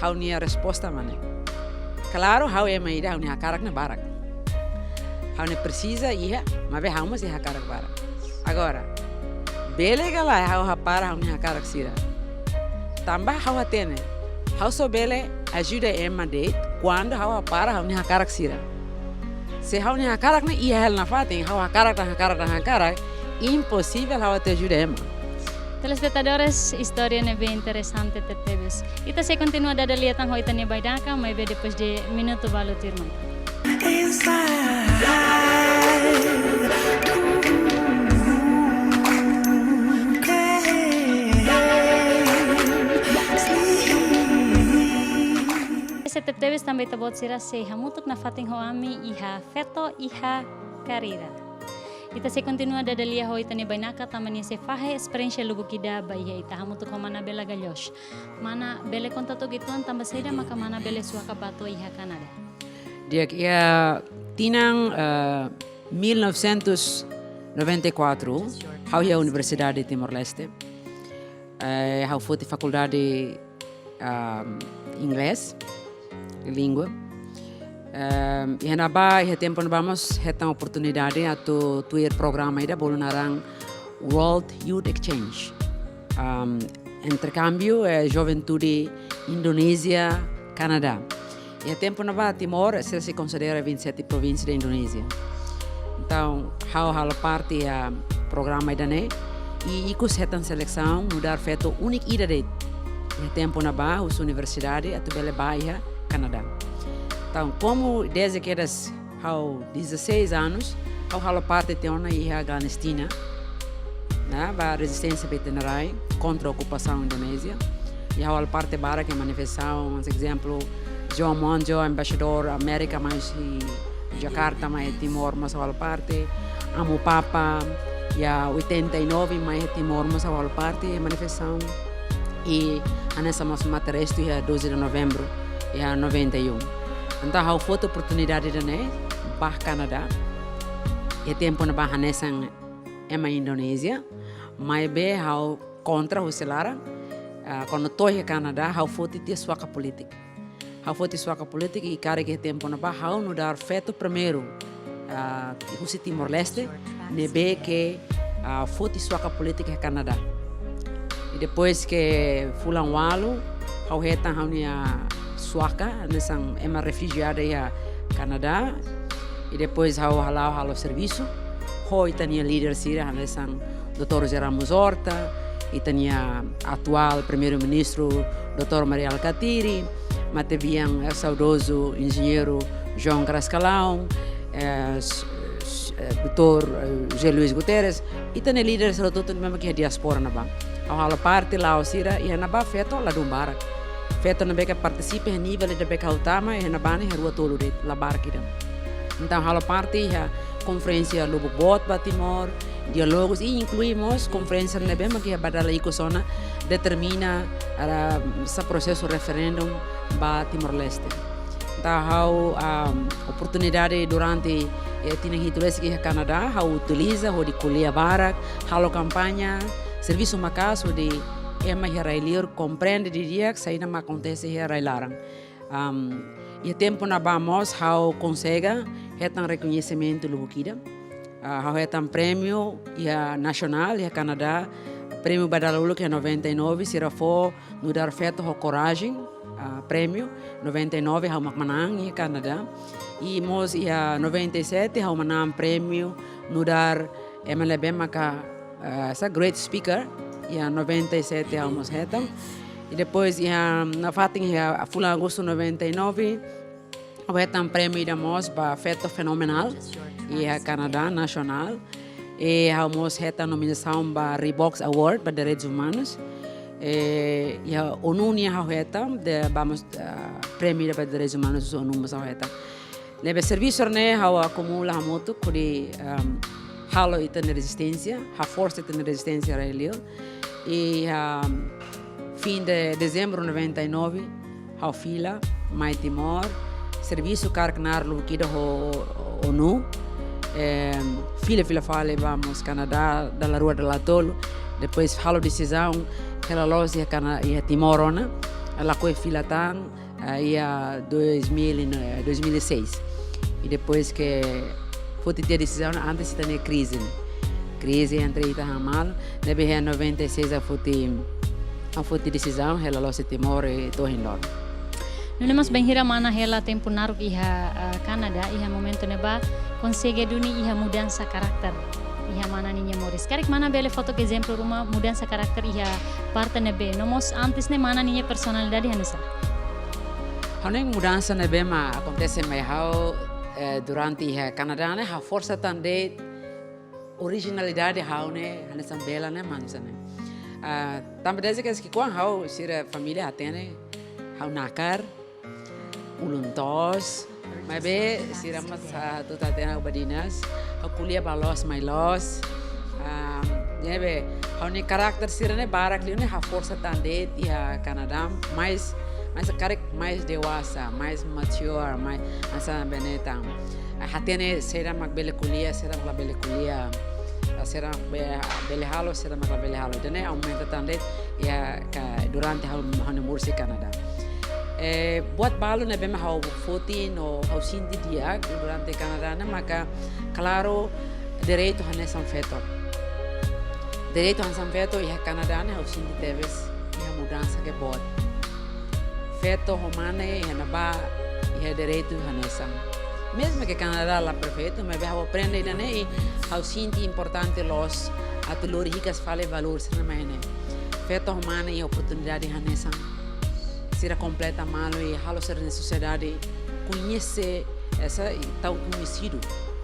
ha'u-nia resposta mak ne'e. Klaru, ha'u ema ida, ha'u-nia hakarak ne'e barak. Ha'u ne'e presiza iha, maibé ha'u mós iha hakarak barak. Agora, bele ka lae ha'u hapara ha'u-nia hakarak sira? Tanba ha'u hatene, ha'u só bele ajuda ema de'it kuandu ha'u hapara ha'u-nia hakarak sira. Se ha'u-nia hakarak ne'e iha hela nafatin, ha'u hakarak dehan hakarak dehan hakarak, imposivel ha'u atu ajuda ema. Telespetadores, istória ne'ebé interesante tebetebes. Ita sei kontinua dada lia tan ho ita-nia bainaka, maibé depois de minutu balu tuirmai. Tebetebes tanba ita-boot sira sei hamutuk nafatin ho ami iha Feto iha Karida. Ita sei kontinua dada lia ho ita-nia bainaka tanba nia sei fahe esperiénsia lubuk ida ba iha ita. Hamutuk ho mana Bela Galhos. Mana bele konta tok uitoan tanba saida maka mana bele suaka bá to'o iha Kanadá? Di'ak, iha tinan, eh, mil novecentos noventa e quatro, ha'u iha Universidade Timor-Leste. Eh, ha'u foti fakuldade, ah, inglés, língua. Ehm, iha ne'ebá, iha tempu ne'ebá mós hetan oportunidade atu tuir programa ida bolu naran World Youth Exchange. Ehm, interkámbiu, eh, juventude Indonézia, Kanadá. Iha tempu ne'ebá Timor, sira sei konsidera vinte e sete província da Indonézia. Entaun, ha'u halo parte iha programa ida-ne'e, i ikus hetan selesaun nu'udar feto úniku ida de'it iha tempu ne'ebá husi universidade atu bele bá iha Kanadá. Entaun, komu dezde kedas ha'u dezasseis anos, ha'u halo parte tiha ona iha klandestina, ne'e, ba rezisténsia ba ita-nia rai kontra okupasaun Indonézia. I ha'u halo parte barak iha manifestasaun, ezemplu, João Monjo, embaixadór Amérika mai husi Jakarta, mai Timor, mós ha'u halo parte. Amu Papa, iha oitenta e nove, mai iha Timor mós ha'u halo parte iha manifestasaun. I hanesan mós mate restu iha doze de novembro, iha noventa e um. Entaun ha'u foti oportunidade ida-ne'e, bá Kanadá. Iha tempu ne'ebá hanesan ema Indonézia, maibé ha'u kontra husi laran, ah, kuandu to'o iha Kanadá, ha'u foti tiha suaka polítika. Ha'u foti suaka polítika i karik iha tempu ne'ebá ha'u nu'udar feto primeiru, ah, husi Timor-Leste, ne'ebé ke, ah, foti suaka polítika iha Kanadá. I depois ke fulan ualu, ha'u hetan ha'u-nia suaka, hanesan ema refujiadu iha Kanadá. I depois ha'u hala'o halo servisu ho ita-nia líder sira, hanesan doutór José Ramos Horta, ita-nia atuál Primeiru-Ministru, doutór Mari Alkatiri, matebian, eh, saudozu enjeñeiru João Carrascalão, eh, s-, s-, eh, doutór, eh, José Luís Guterres, ita-nia líder sira hotu-hotu ne'ebé mak iha diáspora ne'ebá. Ha'u halo parte la'o sira, iha ne'ebá feto ladún barak. Feto ne'ebé ke partisipa iha nivel ida be ke ha'u tama, iha ne'ebá ne'e iha rua tolu de'it, la barak ida. Entaun halo parte iha konferénsia lubuk boot ba Timor, diálogus, i inklui mós konferénsia ne'ebé mak iha ba dala ikus ona, determina, ah, hanesan prosesu referendu ba Timor-Leste. Entaun ha'u, ah, oportunidade durante, eh, tinan hitu besik iha Kanadá, ha'u utiliza hodi ko'alia barak, halo kampaña, servisu maka'as hodi ema iha rai-liur komprende didi'ak saida mak akontese iha rai-laran. Am, iha tempu ne'ebá mós ha'u konsege hetan rekoñesimentu lubuk ida. Ah, ha'u hetan prémiu iha nasionál, iha Kanadá, prémiu ba dala uluk iha noventa e nove, sira fó nu'udar feto ho korajen, ah, prémiu, noventa e nove ha'u mak manán iha Kanadá. I mós iha noventa e sete ha'u manán prémiu nu'udar ema ne'ebé maka, ah, hanesan great speaker, iha noventa e sete ha'u mós hetan. I depois iha nafatin iha fulan Agostu noventa e nove, ha'u hetan prémiu ida mós ba feto fenomenál, iha Kanadá, nasionál. I ha'u mós hetan nominasaun ba Reeboks Award ba Direitus Umanus. I iha ONU nian ha'u hetan, de, ba mós, ah, prémiu ida ba Direitus Umanus, ONU mós ha'u hetan. Ne'ebé servisu ne'e ha'u akumula hamutuk hodi, ehm, halo ita-nia rezisténsia, haforsa ita-nia rezisténsia rai-liur. I, ehm, fin de dezembru noventa e nove, ha'u fila mai Timor, servisu karik naruk lubuk ida ho ONU, ehm, fila, fila fali ba mós Kanadá, dala rua, dala tolu, depois halo desizaun, hela loos iha Kana-, iha Timor ona, lakohi fila tan, ah, iha dois mil e nove, dois mil e seis. I depois ke foti tiha desizaun antes ita-nia krize ne'e. Krize entre ita han malu, ne'ebé iha noventa e seis ha'u foti, ha'u foti desizaun, hela loos iha Timor i to'o ohin loron. Nune'e mós bainhira mana hela tempu naruk iha, ah, Kanadá, iha momentu ne'ebá, konsege duni iha mudansa karakter iha mana ninia moris. Karik mana bele fó took ezemplu ruma mudansa karakter iha parte ne'ebé. No mós antes ne'e mana ninia personalidade hanesan. Ha'u hanoin mudansa ne'ebé mak akontese mai ha'u, eh, durante iha Kanadá ne'e haforsa tan de'it orijinalidade ha'u ne'e, hanesan bela ne'e, manusia ne'e. Ah, tanba dezde ke ki'ikoan ha'u sira família hatene ha'u nakar, ulun toos, maibé sira mós, ah, tuta tena badinas, ha'u ko'alia bá loos mai loos. Ah, ne'ebé, ha'u-nia karakter sira-ne'e barak liu ne'e haforsa tan de'it iha Kanadá, mais, mais karik mais dewasa, mais mature, mais, hanesan ne'e tan. Ah, hatene saida mak bele ko'alia, saida mak la bele ko'alia. Ah, saida mak be-, bele halo, saida mak la bele halo. Ida-ne'e aumenta tan de'it iha ka-, durante ha'u, ha'u-nia moris iha Kanadá. Eh, buat balu ne'ebé mak ha'u foti no ha'u sente di'ak durante Kanadá ne'e maka, klaru, direitu hanesan feto. Direitu hanesan feto iha Kanadá ne'e ha'u sente tebes iha mudansa ke boot. Feto ho mane iha ne'ebá iha direitu hanesan. Mezmu ke Kanadá la perfeitu, maibé ha'u aprende ida-ne'e i ha'u sente importante loos atu lori hikas fali valór sira-ne'e mai ne'e. Feto ho mane iha oportunidade hanesan. Sira kompleta malu i halo sira-nia sosiedade koñese, hanesan, i tau koñesidu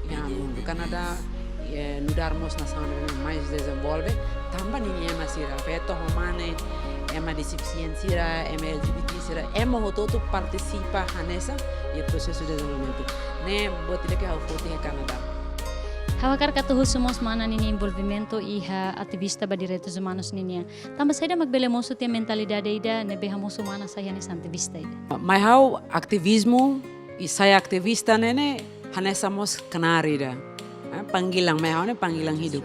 iha mundu. Kanadá, eh, nu'udar mós nasaun ne'ebé mais dezenvolve, tanba ninia ema sira, feto ho mane, ema defisiente sira, ema L G B T sira, ema hotu-hotu partisipa hanesan iha prosesu dezenvolvimentu. Ne'e buat ida ke ha'u foti iha Kanadá. Ha'u hakarak atu husu mós mana ninia envolvimentu iha ativista ba direitus umanus ninian. Tanba saida mak bele mosu tiha mentalidade ida ne'ebé hamosu mana sai hanesan ativista ida? Mai ha'u ativizmu, i sai ativista ne'e ne'e hanesan mós knaar ida. Eh, panggilan, mai ha'u ne'e panggilan hidup.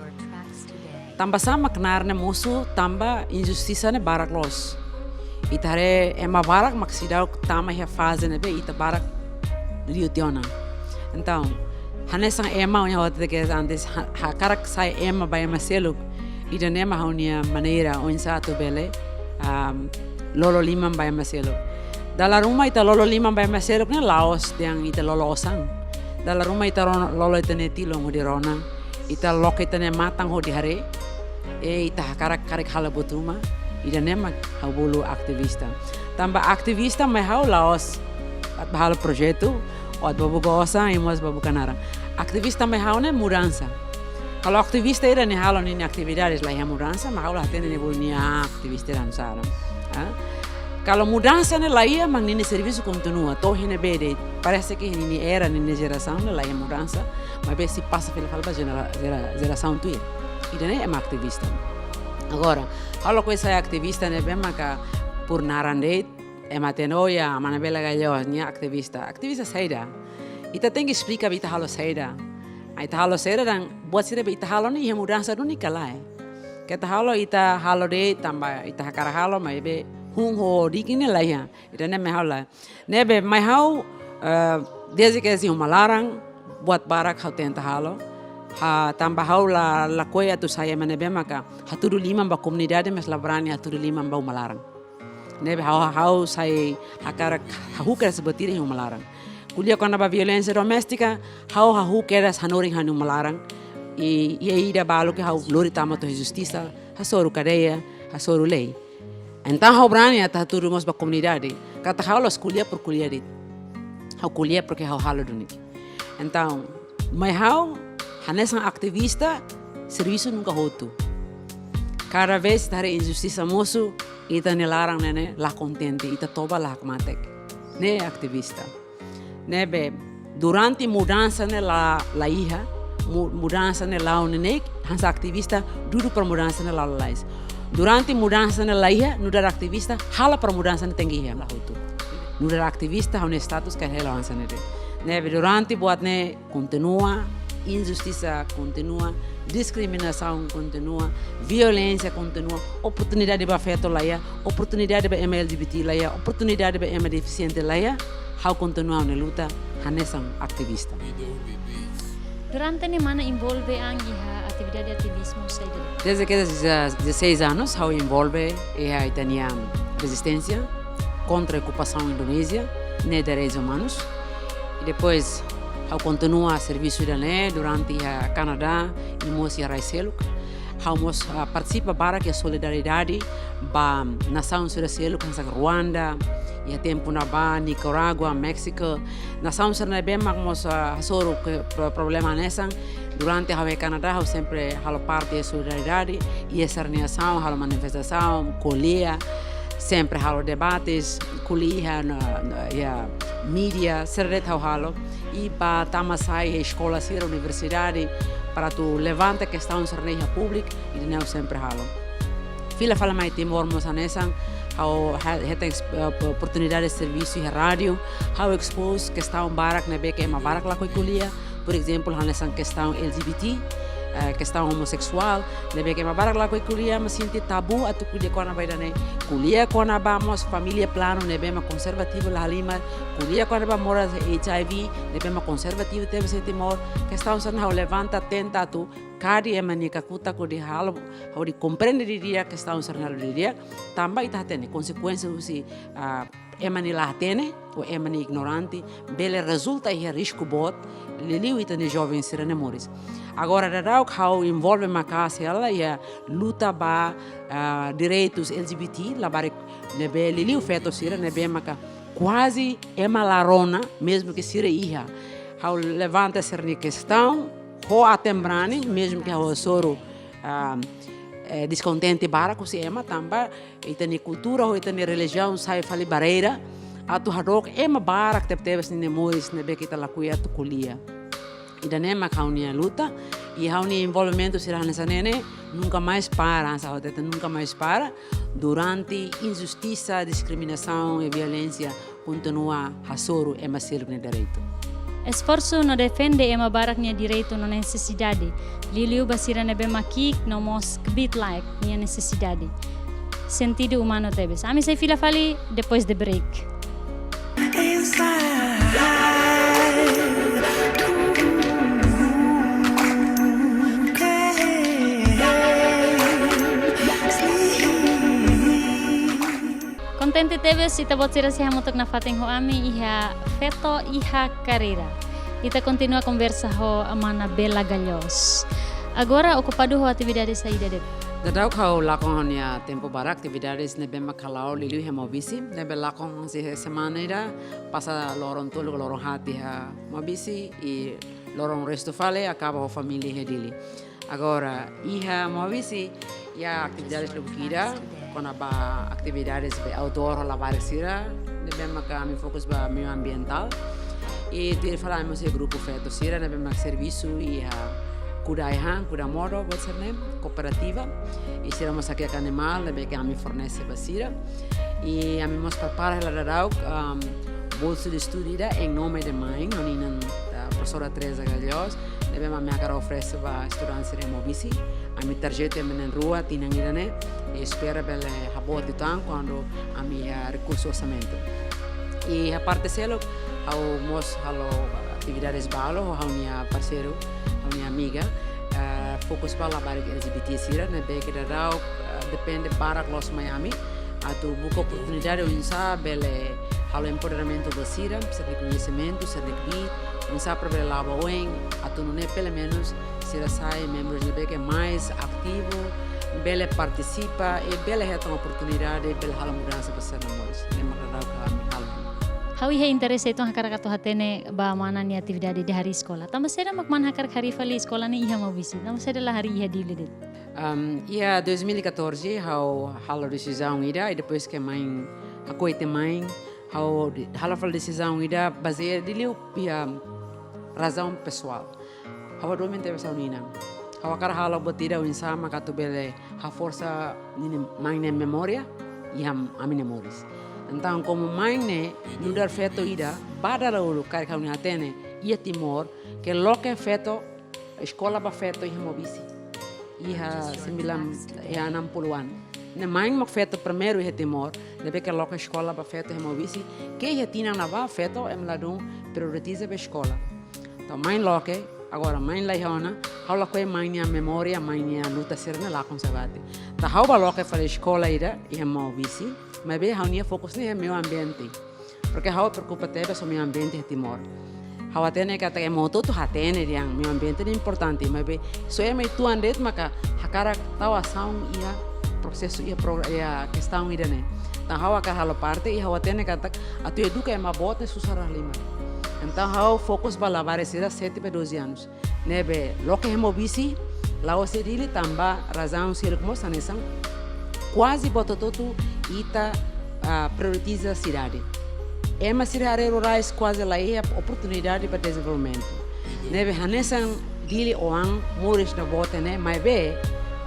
Tanba sá mak knaar ne'e mosu, tanba injustisa ne'e barak loos. Ita haree ema barak mak seidauk tama iha faze ne'ebé ita barak liu tiha ona. Entaun, hanesan ema, ohin ha'u hatete kedas antes, ha-, hakarak sai ema ba ema seluk. Ida-ne'e mak ha'u-nia maneira oinsá atu bele, am, lolo liman ba ema seluk. Dala ruma ita lolo liman ba ema seluk ne'e la'ós dehan ita lolo osan. Dala ruma ita rona, lolo ita-nia tilun hodi rona. Ita loke ita-nia matan hodi haree. I ita hakarak karik halo buat ruma. Ida-ne'e mak ha'u bolu ativista. Tanba ativista mai ha'u la'ós atu ba halo projetu, ou atu ba buka osan, i mós ba buka naran. Ativista mai ha'u ne'e mudansa. Kalau ativista ida ne'e halo ninia atividades la iha mudansa, mak ha'u la hatene nia bolu nia ativista ida nusá. Ah? Kalau mudansa ne'e la iha, mak ninia servisu kontinua. To'o iha ne'ebé de'it, parese ke ninia era, ninia jerasaun ne'e la iha mudansa, maibé sei pasa fila fali ba jera-, jera-, jerasaun tuir. Ida-ne'e ema ativista. Agora, halo ko sai ativista ne'ebé maka por naran de'it, ema hatene, oh ya, mana Bela Galhos, nia ativista. Ativista saida? Ita tenke esplika ba ita halo saida. Ita halo saida dan buat sira be ita halo ne'e iha mudansa duni ka lae. Keta halo ita halo de'it tanba ita hakarak halo maibé hun ho dikin ne'e la iha. Ida-ne'e mai ha'u lae. Ne'ebé mai ha'u, eh, dezde kedas iha uma laran, buat barak ha'u tenta halo. Ha, tanba ha'u la, lakohi atu sai ema ne'ebé maka hatudu liman ba komunidade, mas la brani hatudu liman ba uma laran. Ne'ebé ha'u, ha'u sai hakarak hahú kedas buat ida iha uma laran. Ko'alia kona-ba violénsia doméstika, ha'u hahú kedas hanorin ha'u-nia uma laran. I, i ida balu ke ha'u lori tama to'o justisa, hasoru kadeia, hasoru lei. Entaun ha'u brani atu hatudu mós ba komunidade. Katak ha'u la'ós ko'alia por ko'alia de'it. Ha'u ko'alia porke ha'u halo duni. Entaun, mai ha'u, hanesan ativista, servisu nunka hotu. Kada vez ita haree injustisa mosu, ita-nia laran ne'e ne'e la kontente, ita toba la hakmatek. Ne'e ativista. Ne'ebé, durante mudansa ne'e la, la iha, mu-, mudansa ne'e la'o neineik, hanesan ativista, dudu para mudansa ne'e la'o lalais. Durante mudansa ne'e la iha, nu'udar ativista, halo para mudansa ne'e tenke iha, la hotu. Nu'udar ativista, ha'u-nia status ka hela hanesan ne'e de'it. Ne'ebé, durante buat ne'e, kontinua, injustisa kontinua, diskriminasaun kontinua, violénsia kontinua, oportunidade ba feto la iha, oportunidade ba ema L G B T la iha, oportunidade ba ema defisiente la iha, ha'u kontinua ha'u-nia luta hanesan ativista. Durante ne'e mana envolve an iha atividade ativizmu saida? Dezde kedas dezasseis anos, ha'u envolve iha ita-nia rezisténsia kontra okupasaun Indonézia, ne'e direitus umanus. I depois, ha'u kontinua servisu ida-ne'e durante iha Kanadá, i mós iha rai seluk. Ha'u mós, ah, partisipa barak iha solidariedade ba nasaun sira seluk, hanesan Ruanda, iha tempu ne'ebá, Nikarágua, Méxiku. Nasaun sira ne'ebé mak mós, ah, hasoru ke pro-, problema hanesan. Durante ha'u iha Kanadá, ha'u sempre halo parte solidariedade, iha sira-nia asaun, halo manifestasaun, ko'alia, sempre halo debates, ko'alia iha na, na, iha mídia, sira de'it ha'u halo, i ba tama sai iha eskola sira, universidade, para atu levanta kestaun sira-ne'e iha públiku, ida-ne'e ha'u sempre halo. Fila fali mai Timor mós hanesan, ha'u ha-, hetan eks-, eh, oportunidade servisu iha rádiu, ha'u expose kestaun barak ne'ebé ke ema barak lakohi ko'alia, por ezemplu, hanesan kestaun L G B T, eh, kestaun omoseksuál, ne'ebé ke ema barak lakohi ko'alia, ema sente tabu atu ko'alia kona-ba ida-ne'e. Ko'alia kona-ba mós família planu ne'ebé mak konservativu la halimar, ko'alia kona-ba moras H I V, ne'ebé mak konservativu tebes iha Timor. Kestaun sira-ne'e ha'u levanta tenta atu kadi ema nia kakutak hodi halo, hodi komprende didi'ak kestaun sira-ne'e halo didi'ak, tanba ita hatene konsekuénsia husi, ah, ema nia la hatene, ou ema nia ignorante, bele rezulta iha risku boot, liuliu ita-nia joven sira-nia moris. Agora daudaun ha'u envolve maka'as hela iha luta ba, ah, direitus L G B T, labarik ne'ebé liuliu feto sira ne'ebé maka kuaze ema la rona, mezmu ke sira iha. Ha'u levanta sira-nia kestaun, ho aten-brani, mezmu ke ha'u hasoru, ah, eh, deskontente barak husi ema, tanba ita-nia kultura, ho ita-nia relijiaun sai fali barreira, atu hadook ema barak tebetebes ninia moris ne'ebé ke ita lakohi atu ko'alia. Ida-ne'e mak ha'u-nia luta, I ha'u-nia envolvimentu sira hanesan ne'e ne'e nunka mais para, hanesan ha'u hatete, nunka mais para, durante injustisa, diskriminasaun i violénsia kontinua hasoru ema seluk nia direitu. Esforsu no defende ema barak nia direitu no nesesidade, liuliu ba sira ne'ebé mak ki'ik no mós kbiit-laek nia nesesidade. Sentidu umanu tebes. Ami sei fila fali depois de break. Kontente tebes, ita-boot sira sei hamutuk nafatin ho ami iha Feto iha Karreira. Ita kontinua konversa ho mana Bella Galhos. Agora okupadu ho atividade saida de'it? Daudauk ha'u lakon ha'u-nia tempu barak atividades ne'ebé mak ha'u halo liuliu iha Maubisse, ne'ebé lakon sei semana ida, pasa loron tolu ka loron haat iha Maubisse, i loron restu fali akaba ho família iha Dili. Agora, iha Maubisse, iha atividades lubuk ida, kona-ba atividades be outdoor ho labarik sira, ne'ebé maka ami fokus ba meiu ambientál. I tuir fali ami mós iha grupu feto sira, ne'ebé mak servisu iha kuda ai-han, kuda modo, buat sira-ne'e, kooperativa. I sira mós hakiak animál, ne'ebé ke ami fornese ba sira. I ami mós prepara hela daudauk, um, bolsu de estudu ida em nome de mãe, ha'u-nia inan, ah, profesora Teresa Galhos, ne'ebé mak ami hakarak oferese ba estudante sira Maubisse. Ami tarjeta ema na'in-rua tinan ida-ne'e, i espera bele haboot uitoan kuandu ami iha rekursu orsamentu. I iha parte seluk, ha'u mós halo atividades balu ho ha'u-nia parseiru, ha'u-nia amiga, eh, fokus ba labarik L G B T sira, ne'ebé ke daudauk, eh, depende barak loos mai ami, atu buka oportunidade oinsá bele halo empoderamentu ba sira, sira-nia koñesimentu, sira-nia kbiit, oinsá para bele la'o ba oin, atu nune'e pelumenus sira sai membru ne'ebé ke mais ativu, bele partisipa, i bele hetan oportunidade, bele halo mudansa ba sira-nia moris. Ne'e mak daudauk ami halo. Ha'u iha interese uitoan hakarak atu hatene ba mana nia atividade ida harii eskola. Tanba saida mak mana hakarak harii fali eskola ne'e iha Maubisse? Tanba saida la harii iha Dili de'it? Um, iha dois mil e catorze, ha'u halo desizaun ida, i depois ke mãe, ha'u ko'alia ho mãe, ha'u de-, halo fali desizaun ida, bazeia liuliu iha razaun pesoál. Ha'u hadomi tebes ha'u-nia inan. Ha'u hakarak halo buat ida oinsá maka atu bele haforsa ninia mãe nia memória iha ami-nia moris. Entaun, komu mãe ne'e nu'udar feto ida, ba dala uluk karik ha'u-nia hatene, iha Timor, ke loke feto, eskola ba feto iha Maubisse. Iha sembilan, iha enam puluhan. Ne'e mãe mak feto primeiru iha Timor, ne'ebé ke loke eskola ba feto iha Maubisse, ke iha tinan ne'ebá feto ema ladún prioritiza ba eskola. Entaun mãe loke, agora mãe la iha ona, ha'u lakohi mãe nia memória, mãe nia luta sira-ne'e lakon sabati. Entaun ha'u bá loke fali eskola ida iha Maubisse, maibé ha'u-nia fokus ne'e iha meiu ambiente. Porque ha'u preokupa tebes ho meiu ambiente iha Timor. Ha'u hatene katak ema hotu-hotu hatene dehan meiu ambiente ne'e importante, maibé só ema uitoan de'it maka hakarak tau asaun iha prosesu, iha pro-, iha kestaun ida-ne'e. Entaun ha'u hakarak halo parte, i ha'u hatene katak atu eduka ema boot ne'e susar dahulima. Entaun ha'u fokus ba labarik sira sete ba doze anos. Ne'ebé loke iha Maubisse, la'ós iha Dili, tanba razaun seluk mós hanesan, kuaze buat hotu-hotu ita, ah, prioritiza sidade. Ema sira área rurais kuaze la iha oportunidade ba dezenvolvimentu. Ne'ebé hanesan Dili oan, moris no boot ne'e, maibé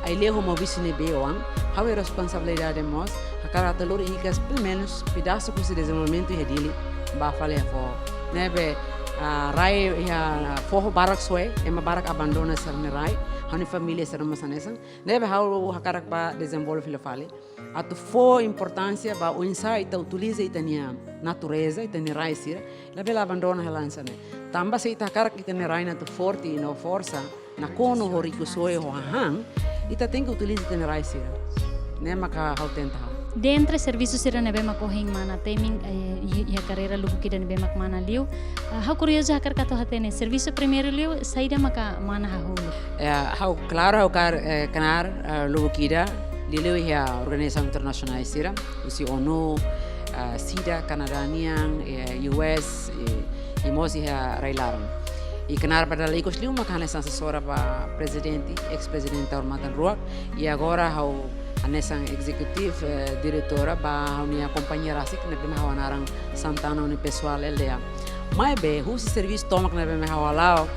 ai-leu ho Maubisse ne'ebé oan, ha'u iha responsabilidade mós, hakarak atu lori hikas pelumenus pedasu husi dezenvolvimentu iha Dili ba fali iha foho. Ne'ebé, ah, rai iha foho barak soe, ema barak abandona sira-nia rai, ha'u-nia família sira mós hanesan. Ne'ebé ha'u hakarak bá dezenvolve fila fali. Atu fó importánsia ba oinsá ita utiliza ita-nia natureza, ita-nia rai sira, labele abandona hela hanesan ne'e. Tanba se ita hakarak ita-nia rai ne'e atu forte no forsa, nakonu ho riku soe ho hahán, ita tenke utiliza ita-nia rai sira. Ne'e maka ha'u tenta halo. Dentre servisu sira ne'ebé mak ohin mana temi, eh, iha, iha karreira lubuk ida ne'ebé mak mana liu, ah, ha'u kuriozu hakarak atu hatene, servisu primeiru liu, saida maka mana hahú? Eh, ha'u, klaru, ha'u hakarak, eh, knaar, eh, lubuk ida, liuliu iha organizasaun internasionál sira, husi ONU, eh, SIDA, Kanadá nian, eh, U S, eh, i mós iha rai-laran. I knaar ba dala ikus liu maka hanesan asesora ba prezidente, eis-prezidente Taur Matan Ruak, i agora ha'u hanesan executive, eh, diretora ba ha'u-nia kompañia rasik ne'ebé mak ha'u hanaran Santana Unipesoal L D A. Maibé, husi servisu tomak ne'ebé mak ha'u hala'o,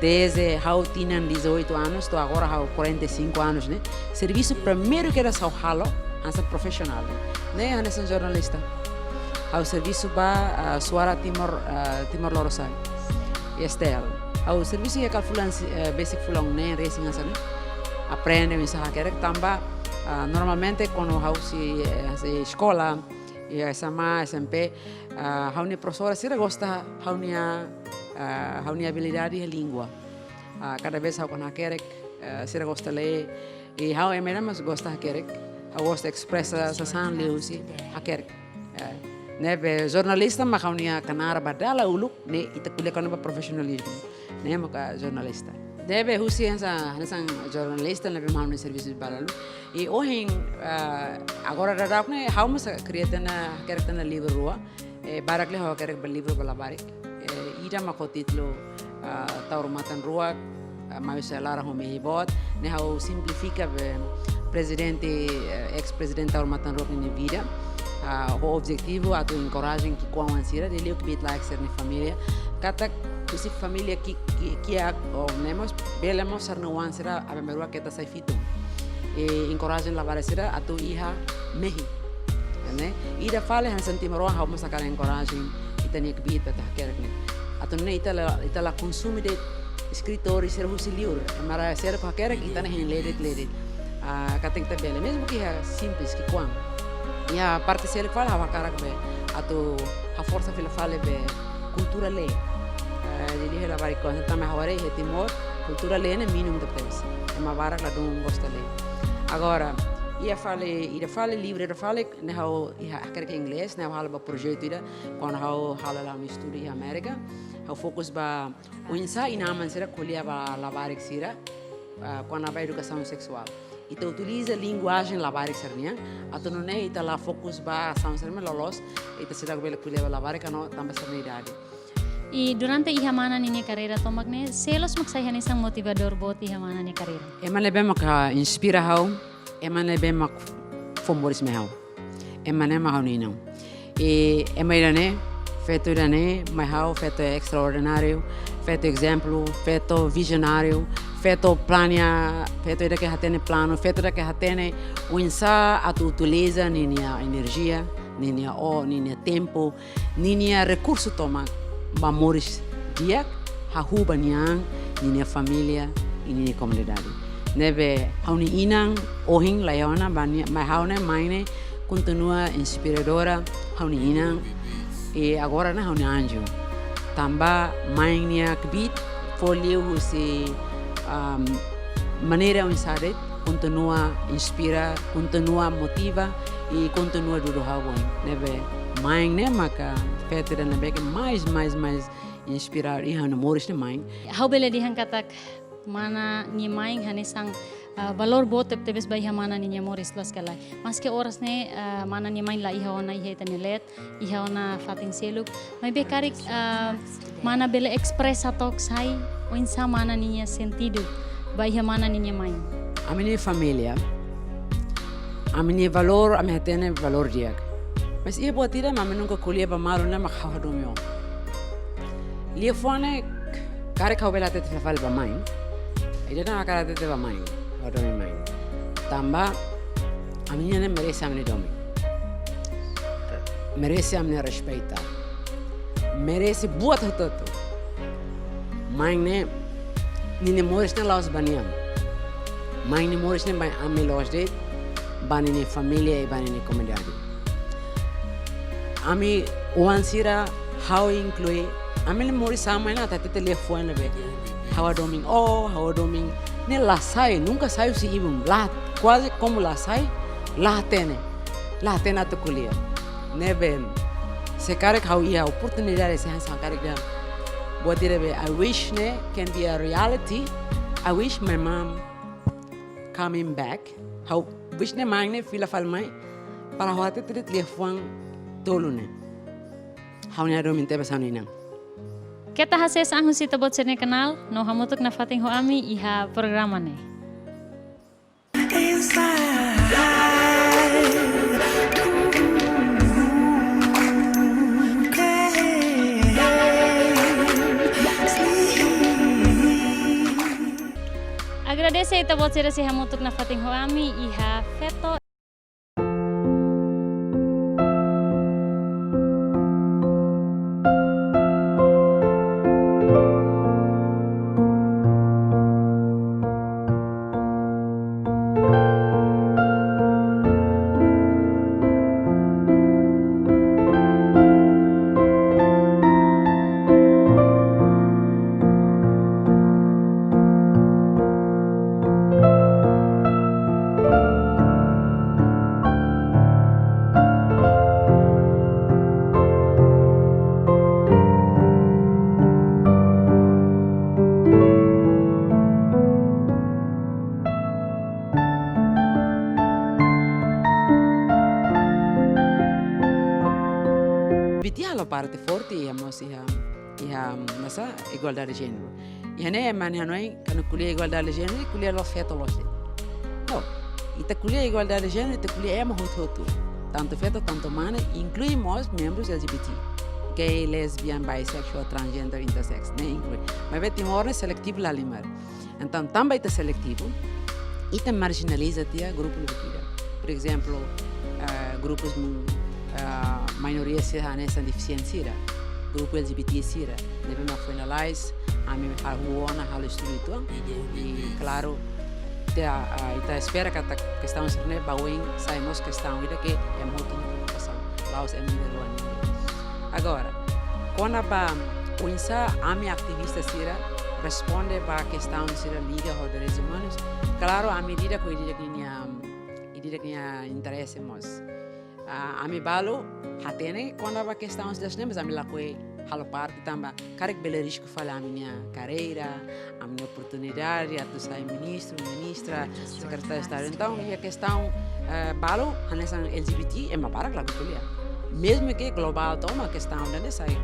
Desde ha'u tinan dezoito anos, to'o agora ha'u quarenta e cinco anos, ne'e. Servisu primeiru kedas ha'u halo, hanesan profesionál, ne'e. Ne'e hanesan jornalista. Ha'u servisu ba, ah, Suara Timor, ah, Timor Lorosa'e, S T L. Ha'u servisu iha kala fulan si-, eh, besik fulan neen resin hanesan ne'e. Aprende oinsá hakerek tanba, ah, normalmente kuandu ha'u sei, eh, sei eskola, iha S M A, S M P, ah, ha'u-nia profesora sira gosta ha'u-nia, ah, ha'u-nia abilidade iha língua. Ah, kada vez ha'u kuandu hakerek, eh, sira gosta lee, i ha'u ema ida mós gosta hakerek. Ha'u gosta espresa sasán liuhusi hakerek. Eh, ne'ebé jornalista mak ha'u-nia knaar ba dala uluk, ne'e ita ko'alia kona-ba profesionalizmu. Ne'e maka jornalista. Ne'ebé husi hanesan, hanesan jornalista ne'ebé mak ha'u-nia servisu ba dala uluk. I ohin, ah, agora daudaun ne'e ha'u mós kria tiha ona, hakerek tiha ona livru rua. Eh, barak liu ha'u hakerek ba livru ba labarik. Eh, ida mak ho títulu, ah, Taur Matan Ruak, ah, Mai Husi Ai-Laran ho Mehi Boot. Ne'e ha'u simplifika be prezidente, eh, eis-prezidente Taur Matan Ruak ninia vida. Ah, ho objetivu atu enkorajen ki'ikoan sira, liuliu kbiit-laek sira-nia família. Katak husi família ki, ki, kiak, ou ne'e mós, bele mós sarani oan sira aban-bainrua keta sai fitun. I enkorajen labarik sira atu iha mehi. Ne'e? Ida fali hanesan timoroan ha'u mós hakarak enkorajen ita-nia kbiit atu hakerek ne'e. Atu nune'e ita la, ita la konsume de'it eskritór sira husi liur. Ema sira hakerek ita ne'e hein lee de'it, lee de'it. Ah, katak ita bele. Mezmu ke iha simples, ki'ikoan. Iha parte seluk fali ha'u hakarak be atu haforsa fila fali be kultura lee. Eh, jadi iha labarik oan tanba ha'u haree iha Timor, kultura lee ne'e mínimu tebes. Ema barak ladún gosta lee. Agora, iha fali, ida fali livru, ida fali ne'e ha'u iha hakerek inglés, ne'e ha'u halo ba projetu ida, kuandu ha'u halo ha'u-nia estudu iha Amérika, ha'u fokus ba oinsá inan-aman sira ko'alia ba labarik sira, ah, kona-ba edukasaun seksuál. Ita utiliza linguajen labarik sira-nian, atu nune'e ita la fokus ba asaun sira mak loloos, ita seidauk bele ko'alia ba labarik, no tanba sira-nia idade. I durante iha mana ninia karreira tomak ne'e, sé loos mak sai hanesan motivadór boot iha mana nia karreira? Ema ne'ebé maka inspira ha'u, ema ne'ebé mak fó moris mai ha'u. Ema ne'e mak ha'u-nia inan. I ema ida-ne'e, feto ida-ne'e, mai ha'u, feto estraordináriu, feto ezemplu, feto vizionáriu, feto planeia, feto ida ke hatene planu, feto ida ke hatene oinsá atu utiliza ninia enerjia, ninia oin, ninia tempu, ninia rekursu tomak ba moris di'ak, hahú ba nia an, ninia família, i ninia komunidade. Ne'ebé ha'u-nia inan ohin laiha ona, ba nia, mai ha'u ne'e, main ne'e kontinua inspiradora, ha'u-nia inan, i agora ne'e ha'u-nia anju. Tanba main nia kbiit fó liuhusi, um, maneira oinsá de'it kontinua inspira, kontinua motiva, i kontinua dudu ha'u oin. Ne'ebé main ne'e maka feto ida ne'ebé ke mais, mais, mais inspira iha ha'u-nia moris ne'e main. Ha'u bele dehan katak mana nia main hanesan, ah, valór boot tebetebes ba iha mana ninia moris loos ka lae. Maske oras ne'e, ah, mana nia main la iha ona iha ita-nia leet, iha ona fatin seluk. Maibé karik, ah, mana bele espresa took sai oinsá mana ninia sentidu ba iha mana ninia main. Ami-nia família, ami-nia valór, ami hatene valór di'ak. Mas iha buat ida mak ami nunka ko'alia ba malu, ne'e mak ha'u hadomi ona. Liafuan ne'e karik ha'u bele hatete fali ba main. Ida-ne'e hakarak hatete ba main. Ha'u hadomi main. Tanba ami-nia ne'e merese ami-nia domin. Merese ami-nia respeita. Merese buat hotu-hotu. Main ne'e ninia moris ne'e la'ós ba nia an. Main nia moris ne'e ba ami loos de'it, ba ninia família i ba ninia komunidade. Ami oan sira, ha'u inklui, ami-nia moris hanesan ne'e, atu hatete liafuan ne'ebé ha'u hadomi, oh, ha'u hadomi ne'e la sai, nunka sai husi ibun, la, kuaze komu la sai, la hatene, la hatene atu ko'alia. Ne'ebé, se karik ha'u iha oportunidade, se hanesan karik dehan buat ida be, I wish ne'e can be a reality. I wish my mom coming back. Ha'u wish ne'e main ne'e fila fali mai, para ha'u hatete de'it liafuan tolu ne'e. Ha'u-nia domin tebes ha'u-nia inan. Keta hasees an husi ita-boot sira-nia kanál, no hamutuk nafatin ho ami iha programa ne'e. Ese ita-boot sira sei hamutuk nafatin ho ami iha Feto. L G B T halo parte forte iha mós iha, iha, nasa, igualdade de jéneru. Iha ne'e ema hanoin, kuandu ko'alia igualdade de jéneru, ko'alia la'ós feto la'ós de'it. No, ita ko'alia igualdade de jéneru, ita ko'alia ema hotu-hotu. Tantu feto, tantu mane, inklui mós membrus L G B T. Gay, lesbian, bisexual, transgender, intersex, ne'e inklui. Maibé Timor ne'e seletivu lahalimar. Entaun, tanba ita seletivu, ita marjinaliza tiha grupu lubuk ida. Por ezemplu, eh, grupus, mm, eh, maioria sira hanesan defisiente sira, grupu L G B T sira, ne'ebé mak foin lalais, ami hahú ona halo estudu uitoan, i klaru, ita, ah, ita espera katak kestaun sira-ne'e ba oin sai mós kestaun ida ke ema hotu-hotu preokupasaun, la'ós ema ida rua nian. Agora, kona-ba oinsá ami ativista sira responde ba kestaun sira liga ho direitus umanus, klaru, ami ida-idak ho ida-idak nia, ida-idak nia interese mós. Ah, ami balu hatene kona-ba kestaun sira-ne'e, mas ami lakohi halo parte tanba karik bele risku fali ami-nia karreira, ami-nia oportunidade atu sai ministru, ministra, sekretáriu Estadu. Entaun, iha kestaun, eh, balu, hanesan L G B T, ema barak lakohi ko'alia. Mezmu ke globál tomak kestaun ida-ne'e sai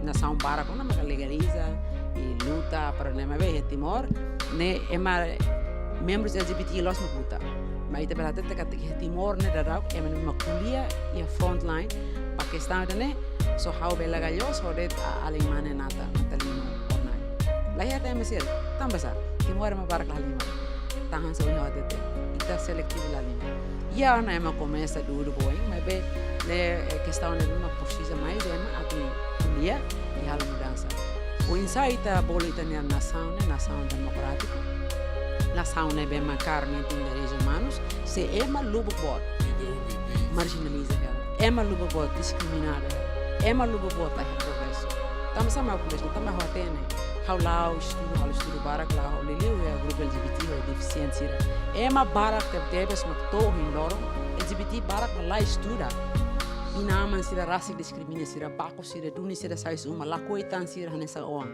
nasaun barak ona maka legaliza i luta, para ne'e maibé iha Timor ne'e ema membrus L G B T la'ós mak luta. Maibé ita bele hatete katak iha Timor ne'e daudaun ema ne'ebé mak ko'alia iha frontline ba kestaun ida-ne'e, só ha'u bele gallos ho de'it, a, alin mane Nata, Natalino Ornai. La iha tan ema sira, tanba sá, Timor ema barak lahalimar. Tahan só iha hatete, ita seletivu lahalimar. Iha ona ema komesa dudu ba oin, maibé ne'e, eh, kestaun ne'ebé mak presiza mais ema atu ko'alia i halo mudansa. Oinsá ita bolu ita-nia nasaun ne'e nasaun demokrátiku, nasaun ne'ebé mak kaer metin direitus umanus, se ema lubuk boot marjinaliza hela, ema lubuk boot diskriminadu hela, ema lubuk boot la iha progresu. Tanba sá mak progresu, tanba ha'u hatene, ha'u la'o estudu, ha'u estudu barak, la'o liuliu iha grupu L G B T ho defisiente sira. Ema barak tebetebes mak to'o ohin loron, L G B T barak la estuda. Inan-aman sira rasik diskrimina sira, baku sira, duni sira, sai husi uma, lakohi tan sira hanesan oan.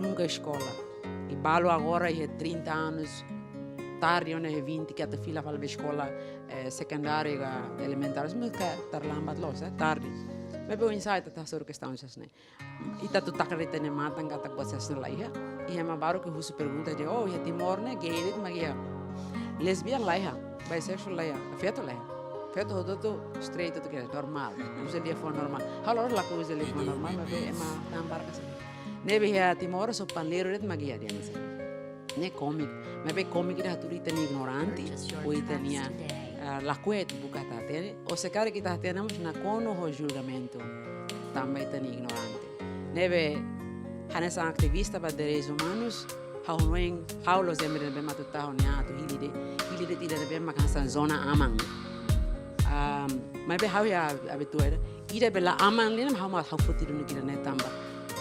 Nunka eskola. I balu agora iha trinta anos, tarde ona iha vinte, ke atu fila fali ba eskola, eh, sekundáriu ka elementár, mezmu ke terlambat loos, eh, tarde. Maibé oinsá ita atu hasoru kestaun sira-ne'e. Ita atu taka ita-nia matan katak buat sira-ne'e la iha. Iha ema balu ke husu pergunta dehan, oh, iha Timor ne'e gay de'it mak iha. Lesbian la iha, bisexual la iha, feto la iha. Feto hotu-hotu straight hotu ke normál. Uza liafuan normál. Ha'u la'ós lakohi uza liafuan normál, maibé ema tampar ka sá. Ne'ebé iha Timor só panleiru de'it mak iha dehan sá. Ne'e kómiku. Maibé kómiku ida hatudu ita-nia ignorante, ou ita-nia, ah, lakohi atu buka atu hatene, ou se karik ita hatene mós nakonu ho julgamentu. Tanba ita-nia ignorante. Ne'ebé, hanesan ativista ba direitus umanus, ha'u hanoin, ha'u la'ós ema ne'ebé mak atu tahu nia atu hili de'it, hili de'it ida ne'ebé mak hanesan zona aman. Am, maibé ha'u iha abertura ida, ida be la aman lian, ha'u mak ha'u foti duni ida-ne'e tanba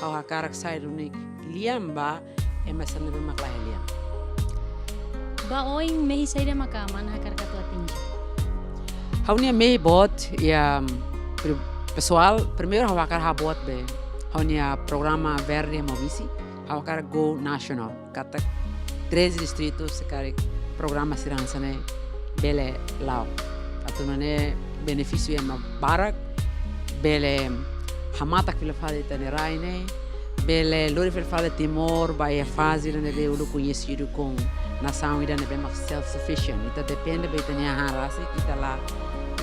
ha'u hakarak sai duni lian ba ema sira ne'ebé mak la iha lian. Ba oin mehi saida maka mana hakarak atu atinje? Ha'u-nia mehi boot, ya, pri-, pesoál, primeiru ha'u hakarak haboot be ha'u-nia programa verde Maubisse, ha'u hakarak go national, katak treze distritu se karik programa sira hanesan ne'e bele la'o. Atu nune'e benefísiu ema barak, bele hamatak fila fali ita-nia rai ne'e, bele lori fila fali Timor ba iha faze ida ne'ebé uluk koñesidu komu nasaun ida ne'ebé mak self-sufficient. Ita depende ba ita-nia han rasik, ita la,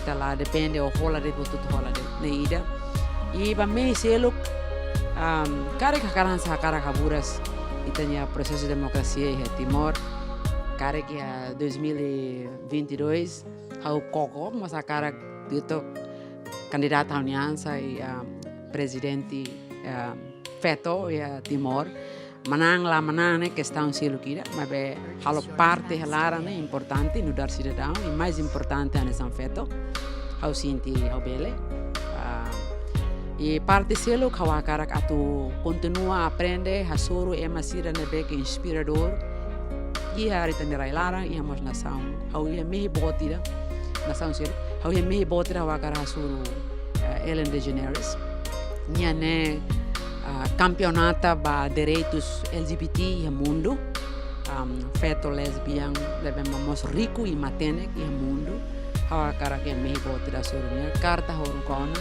ita la depende ou hola de'it, buat hotu hola de'it. Ne'e ida. I ba mehi seluk, am, karik hakarak hanesan hakarak haburas ita-nia prosesu demokrasia iha Timor. Karik iha dois mil e vinte e dois, ha'u koko, mas hakarak tuir kandidata ha'u-nia an sai, ah, prezidente, ah, feto iha Timor. Manán la manán ne'e kestaun seluk ida, maibé halo parte iha laran ne'e importante, nu'udar sidadaun, i mais importante hanesan feto, ha'u sente ha'u bele. Ah, i parte seluk ha'u hakarak atu kontinua aprende, hasoru ema sira ne'ebé ke inspiradór iha ita-nia rai-laran, iha mós nasaun. Ha'u iha mehi boot ida, nasaun seluk. Ha'u iha mehi boot ida ha'u hakarak hasoru, eh, Ellen DeGeneres. Nia ne'e, ah, kampeonata ba direitus L G B T iha mundu. Am, feto lesbian ne'ebé mak mós riku i matenek iha mundu. Ha'u hakarak iha mehi boot ida hasoru nia. Karta ha'u rona ona,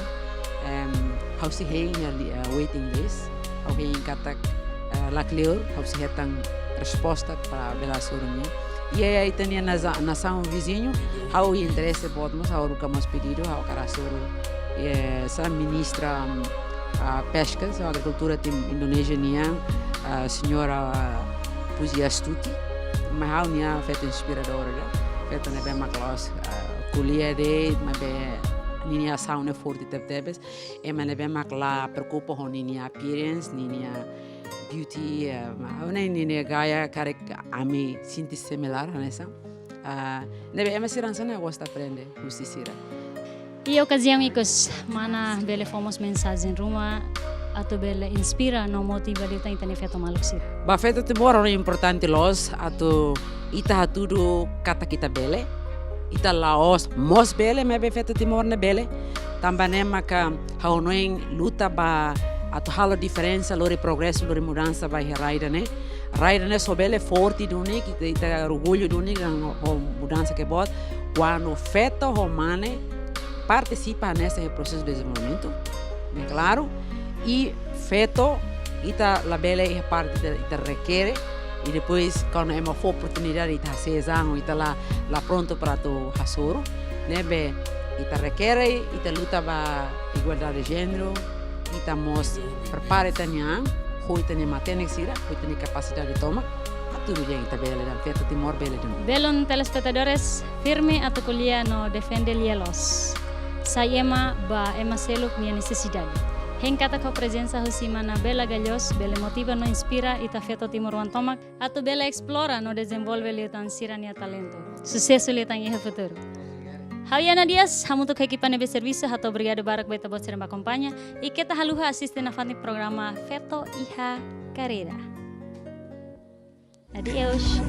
em, ha'u sei hein iha li-, eh, waiting list. Ha'u hein katak, eh, la kleur, ha'u sei hetan resposta para bele hasoru nia. I iha ita-nia naza-, nasaun viziñu, ha'u interese boot mós, ha'u haruka mós pedidu, ha'u hakarak hasoru, eh, sa ministra, mm, ah, peskas, agrikultura Tim-, Indonézia nian, ah, señora Pujiastuti. Mai ha'u-nia feto inspiradór ida. Feto ne'ebé mak la'ós, ah, ko'alia de'it, maibé ninia asaun ne'e forte tebetebes. Ema ne'ebé mak la preokupa ho ninia appearance, ninia beauty, eh, ma, ha'u-nia, ninia gaya karik ami sente similar hanesan. Ah, ne'ebé ema sira hanesan ne'e gosta aprende husi sira. Iha okaziaun ikus, mana bele fó mós mensajen ruma atu bele inspira no motiva liután ita-nia feto maluk sira. Ba feto Timor ne'e importante loos atu ita hatudu katak ita bele, ita la'ós mós bele, maibé feto Timor ne'e bele. Tanba ne'e maka ha'u hanoin luta ba atu halo diferensa, lori progresu, lori mudansa ba iha rai ida-ne'e. Rai ida-ne'e só bele forte duni, ita, ita orgullu duni, ho, ho mudansa ke boot. Kuandu feto ho mane partisipa hanesan iha prosesu dezenvolvimentu, ne'e klaru. I feto, ita labele iha parte ita, ita rekere, i depois, kuandu ema fó oportunidade, ita hasees an, ita la, la prontu para atu hasoru, ne'ebé ita rekere, ita luta ba igualdade de jéneru, ita mós prepara ita-nia an, ho ita-nia matenek sira, ho ita-nia kapasidade tomak, atu tuir ita bele, dan feto Timor bele duni. Belun telespetadores, firme atu ko'alia no defende lia-loos. Sai ema ba ema seluk nia nesesidade. Hein katak ho prezensa husi mana Bella Galhos bele motiva no inspira ita feto timoroan tomak atu bele esplora no dezenvolve liután sira-nia talentu. Susesu liután iha futuru. Ha'u Yana Dias, hamutuk ho ekipa ne'ebé servisu, hato'o obrigadu barak ba ita-boot sira ne'ebé akompaña, i keta haluha asiste nafatin programa Feto iha Kareda. Adeus.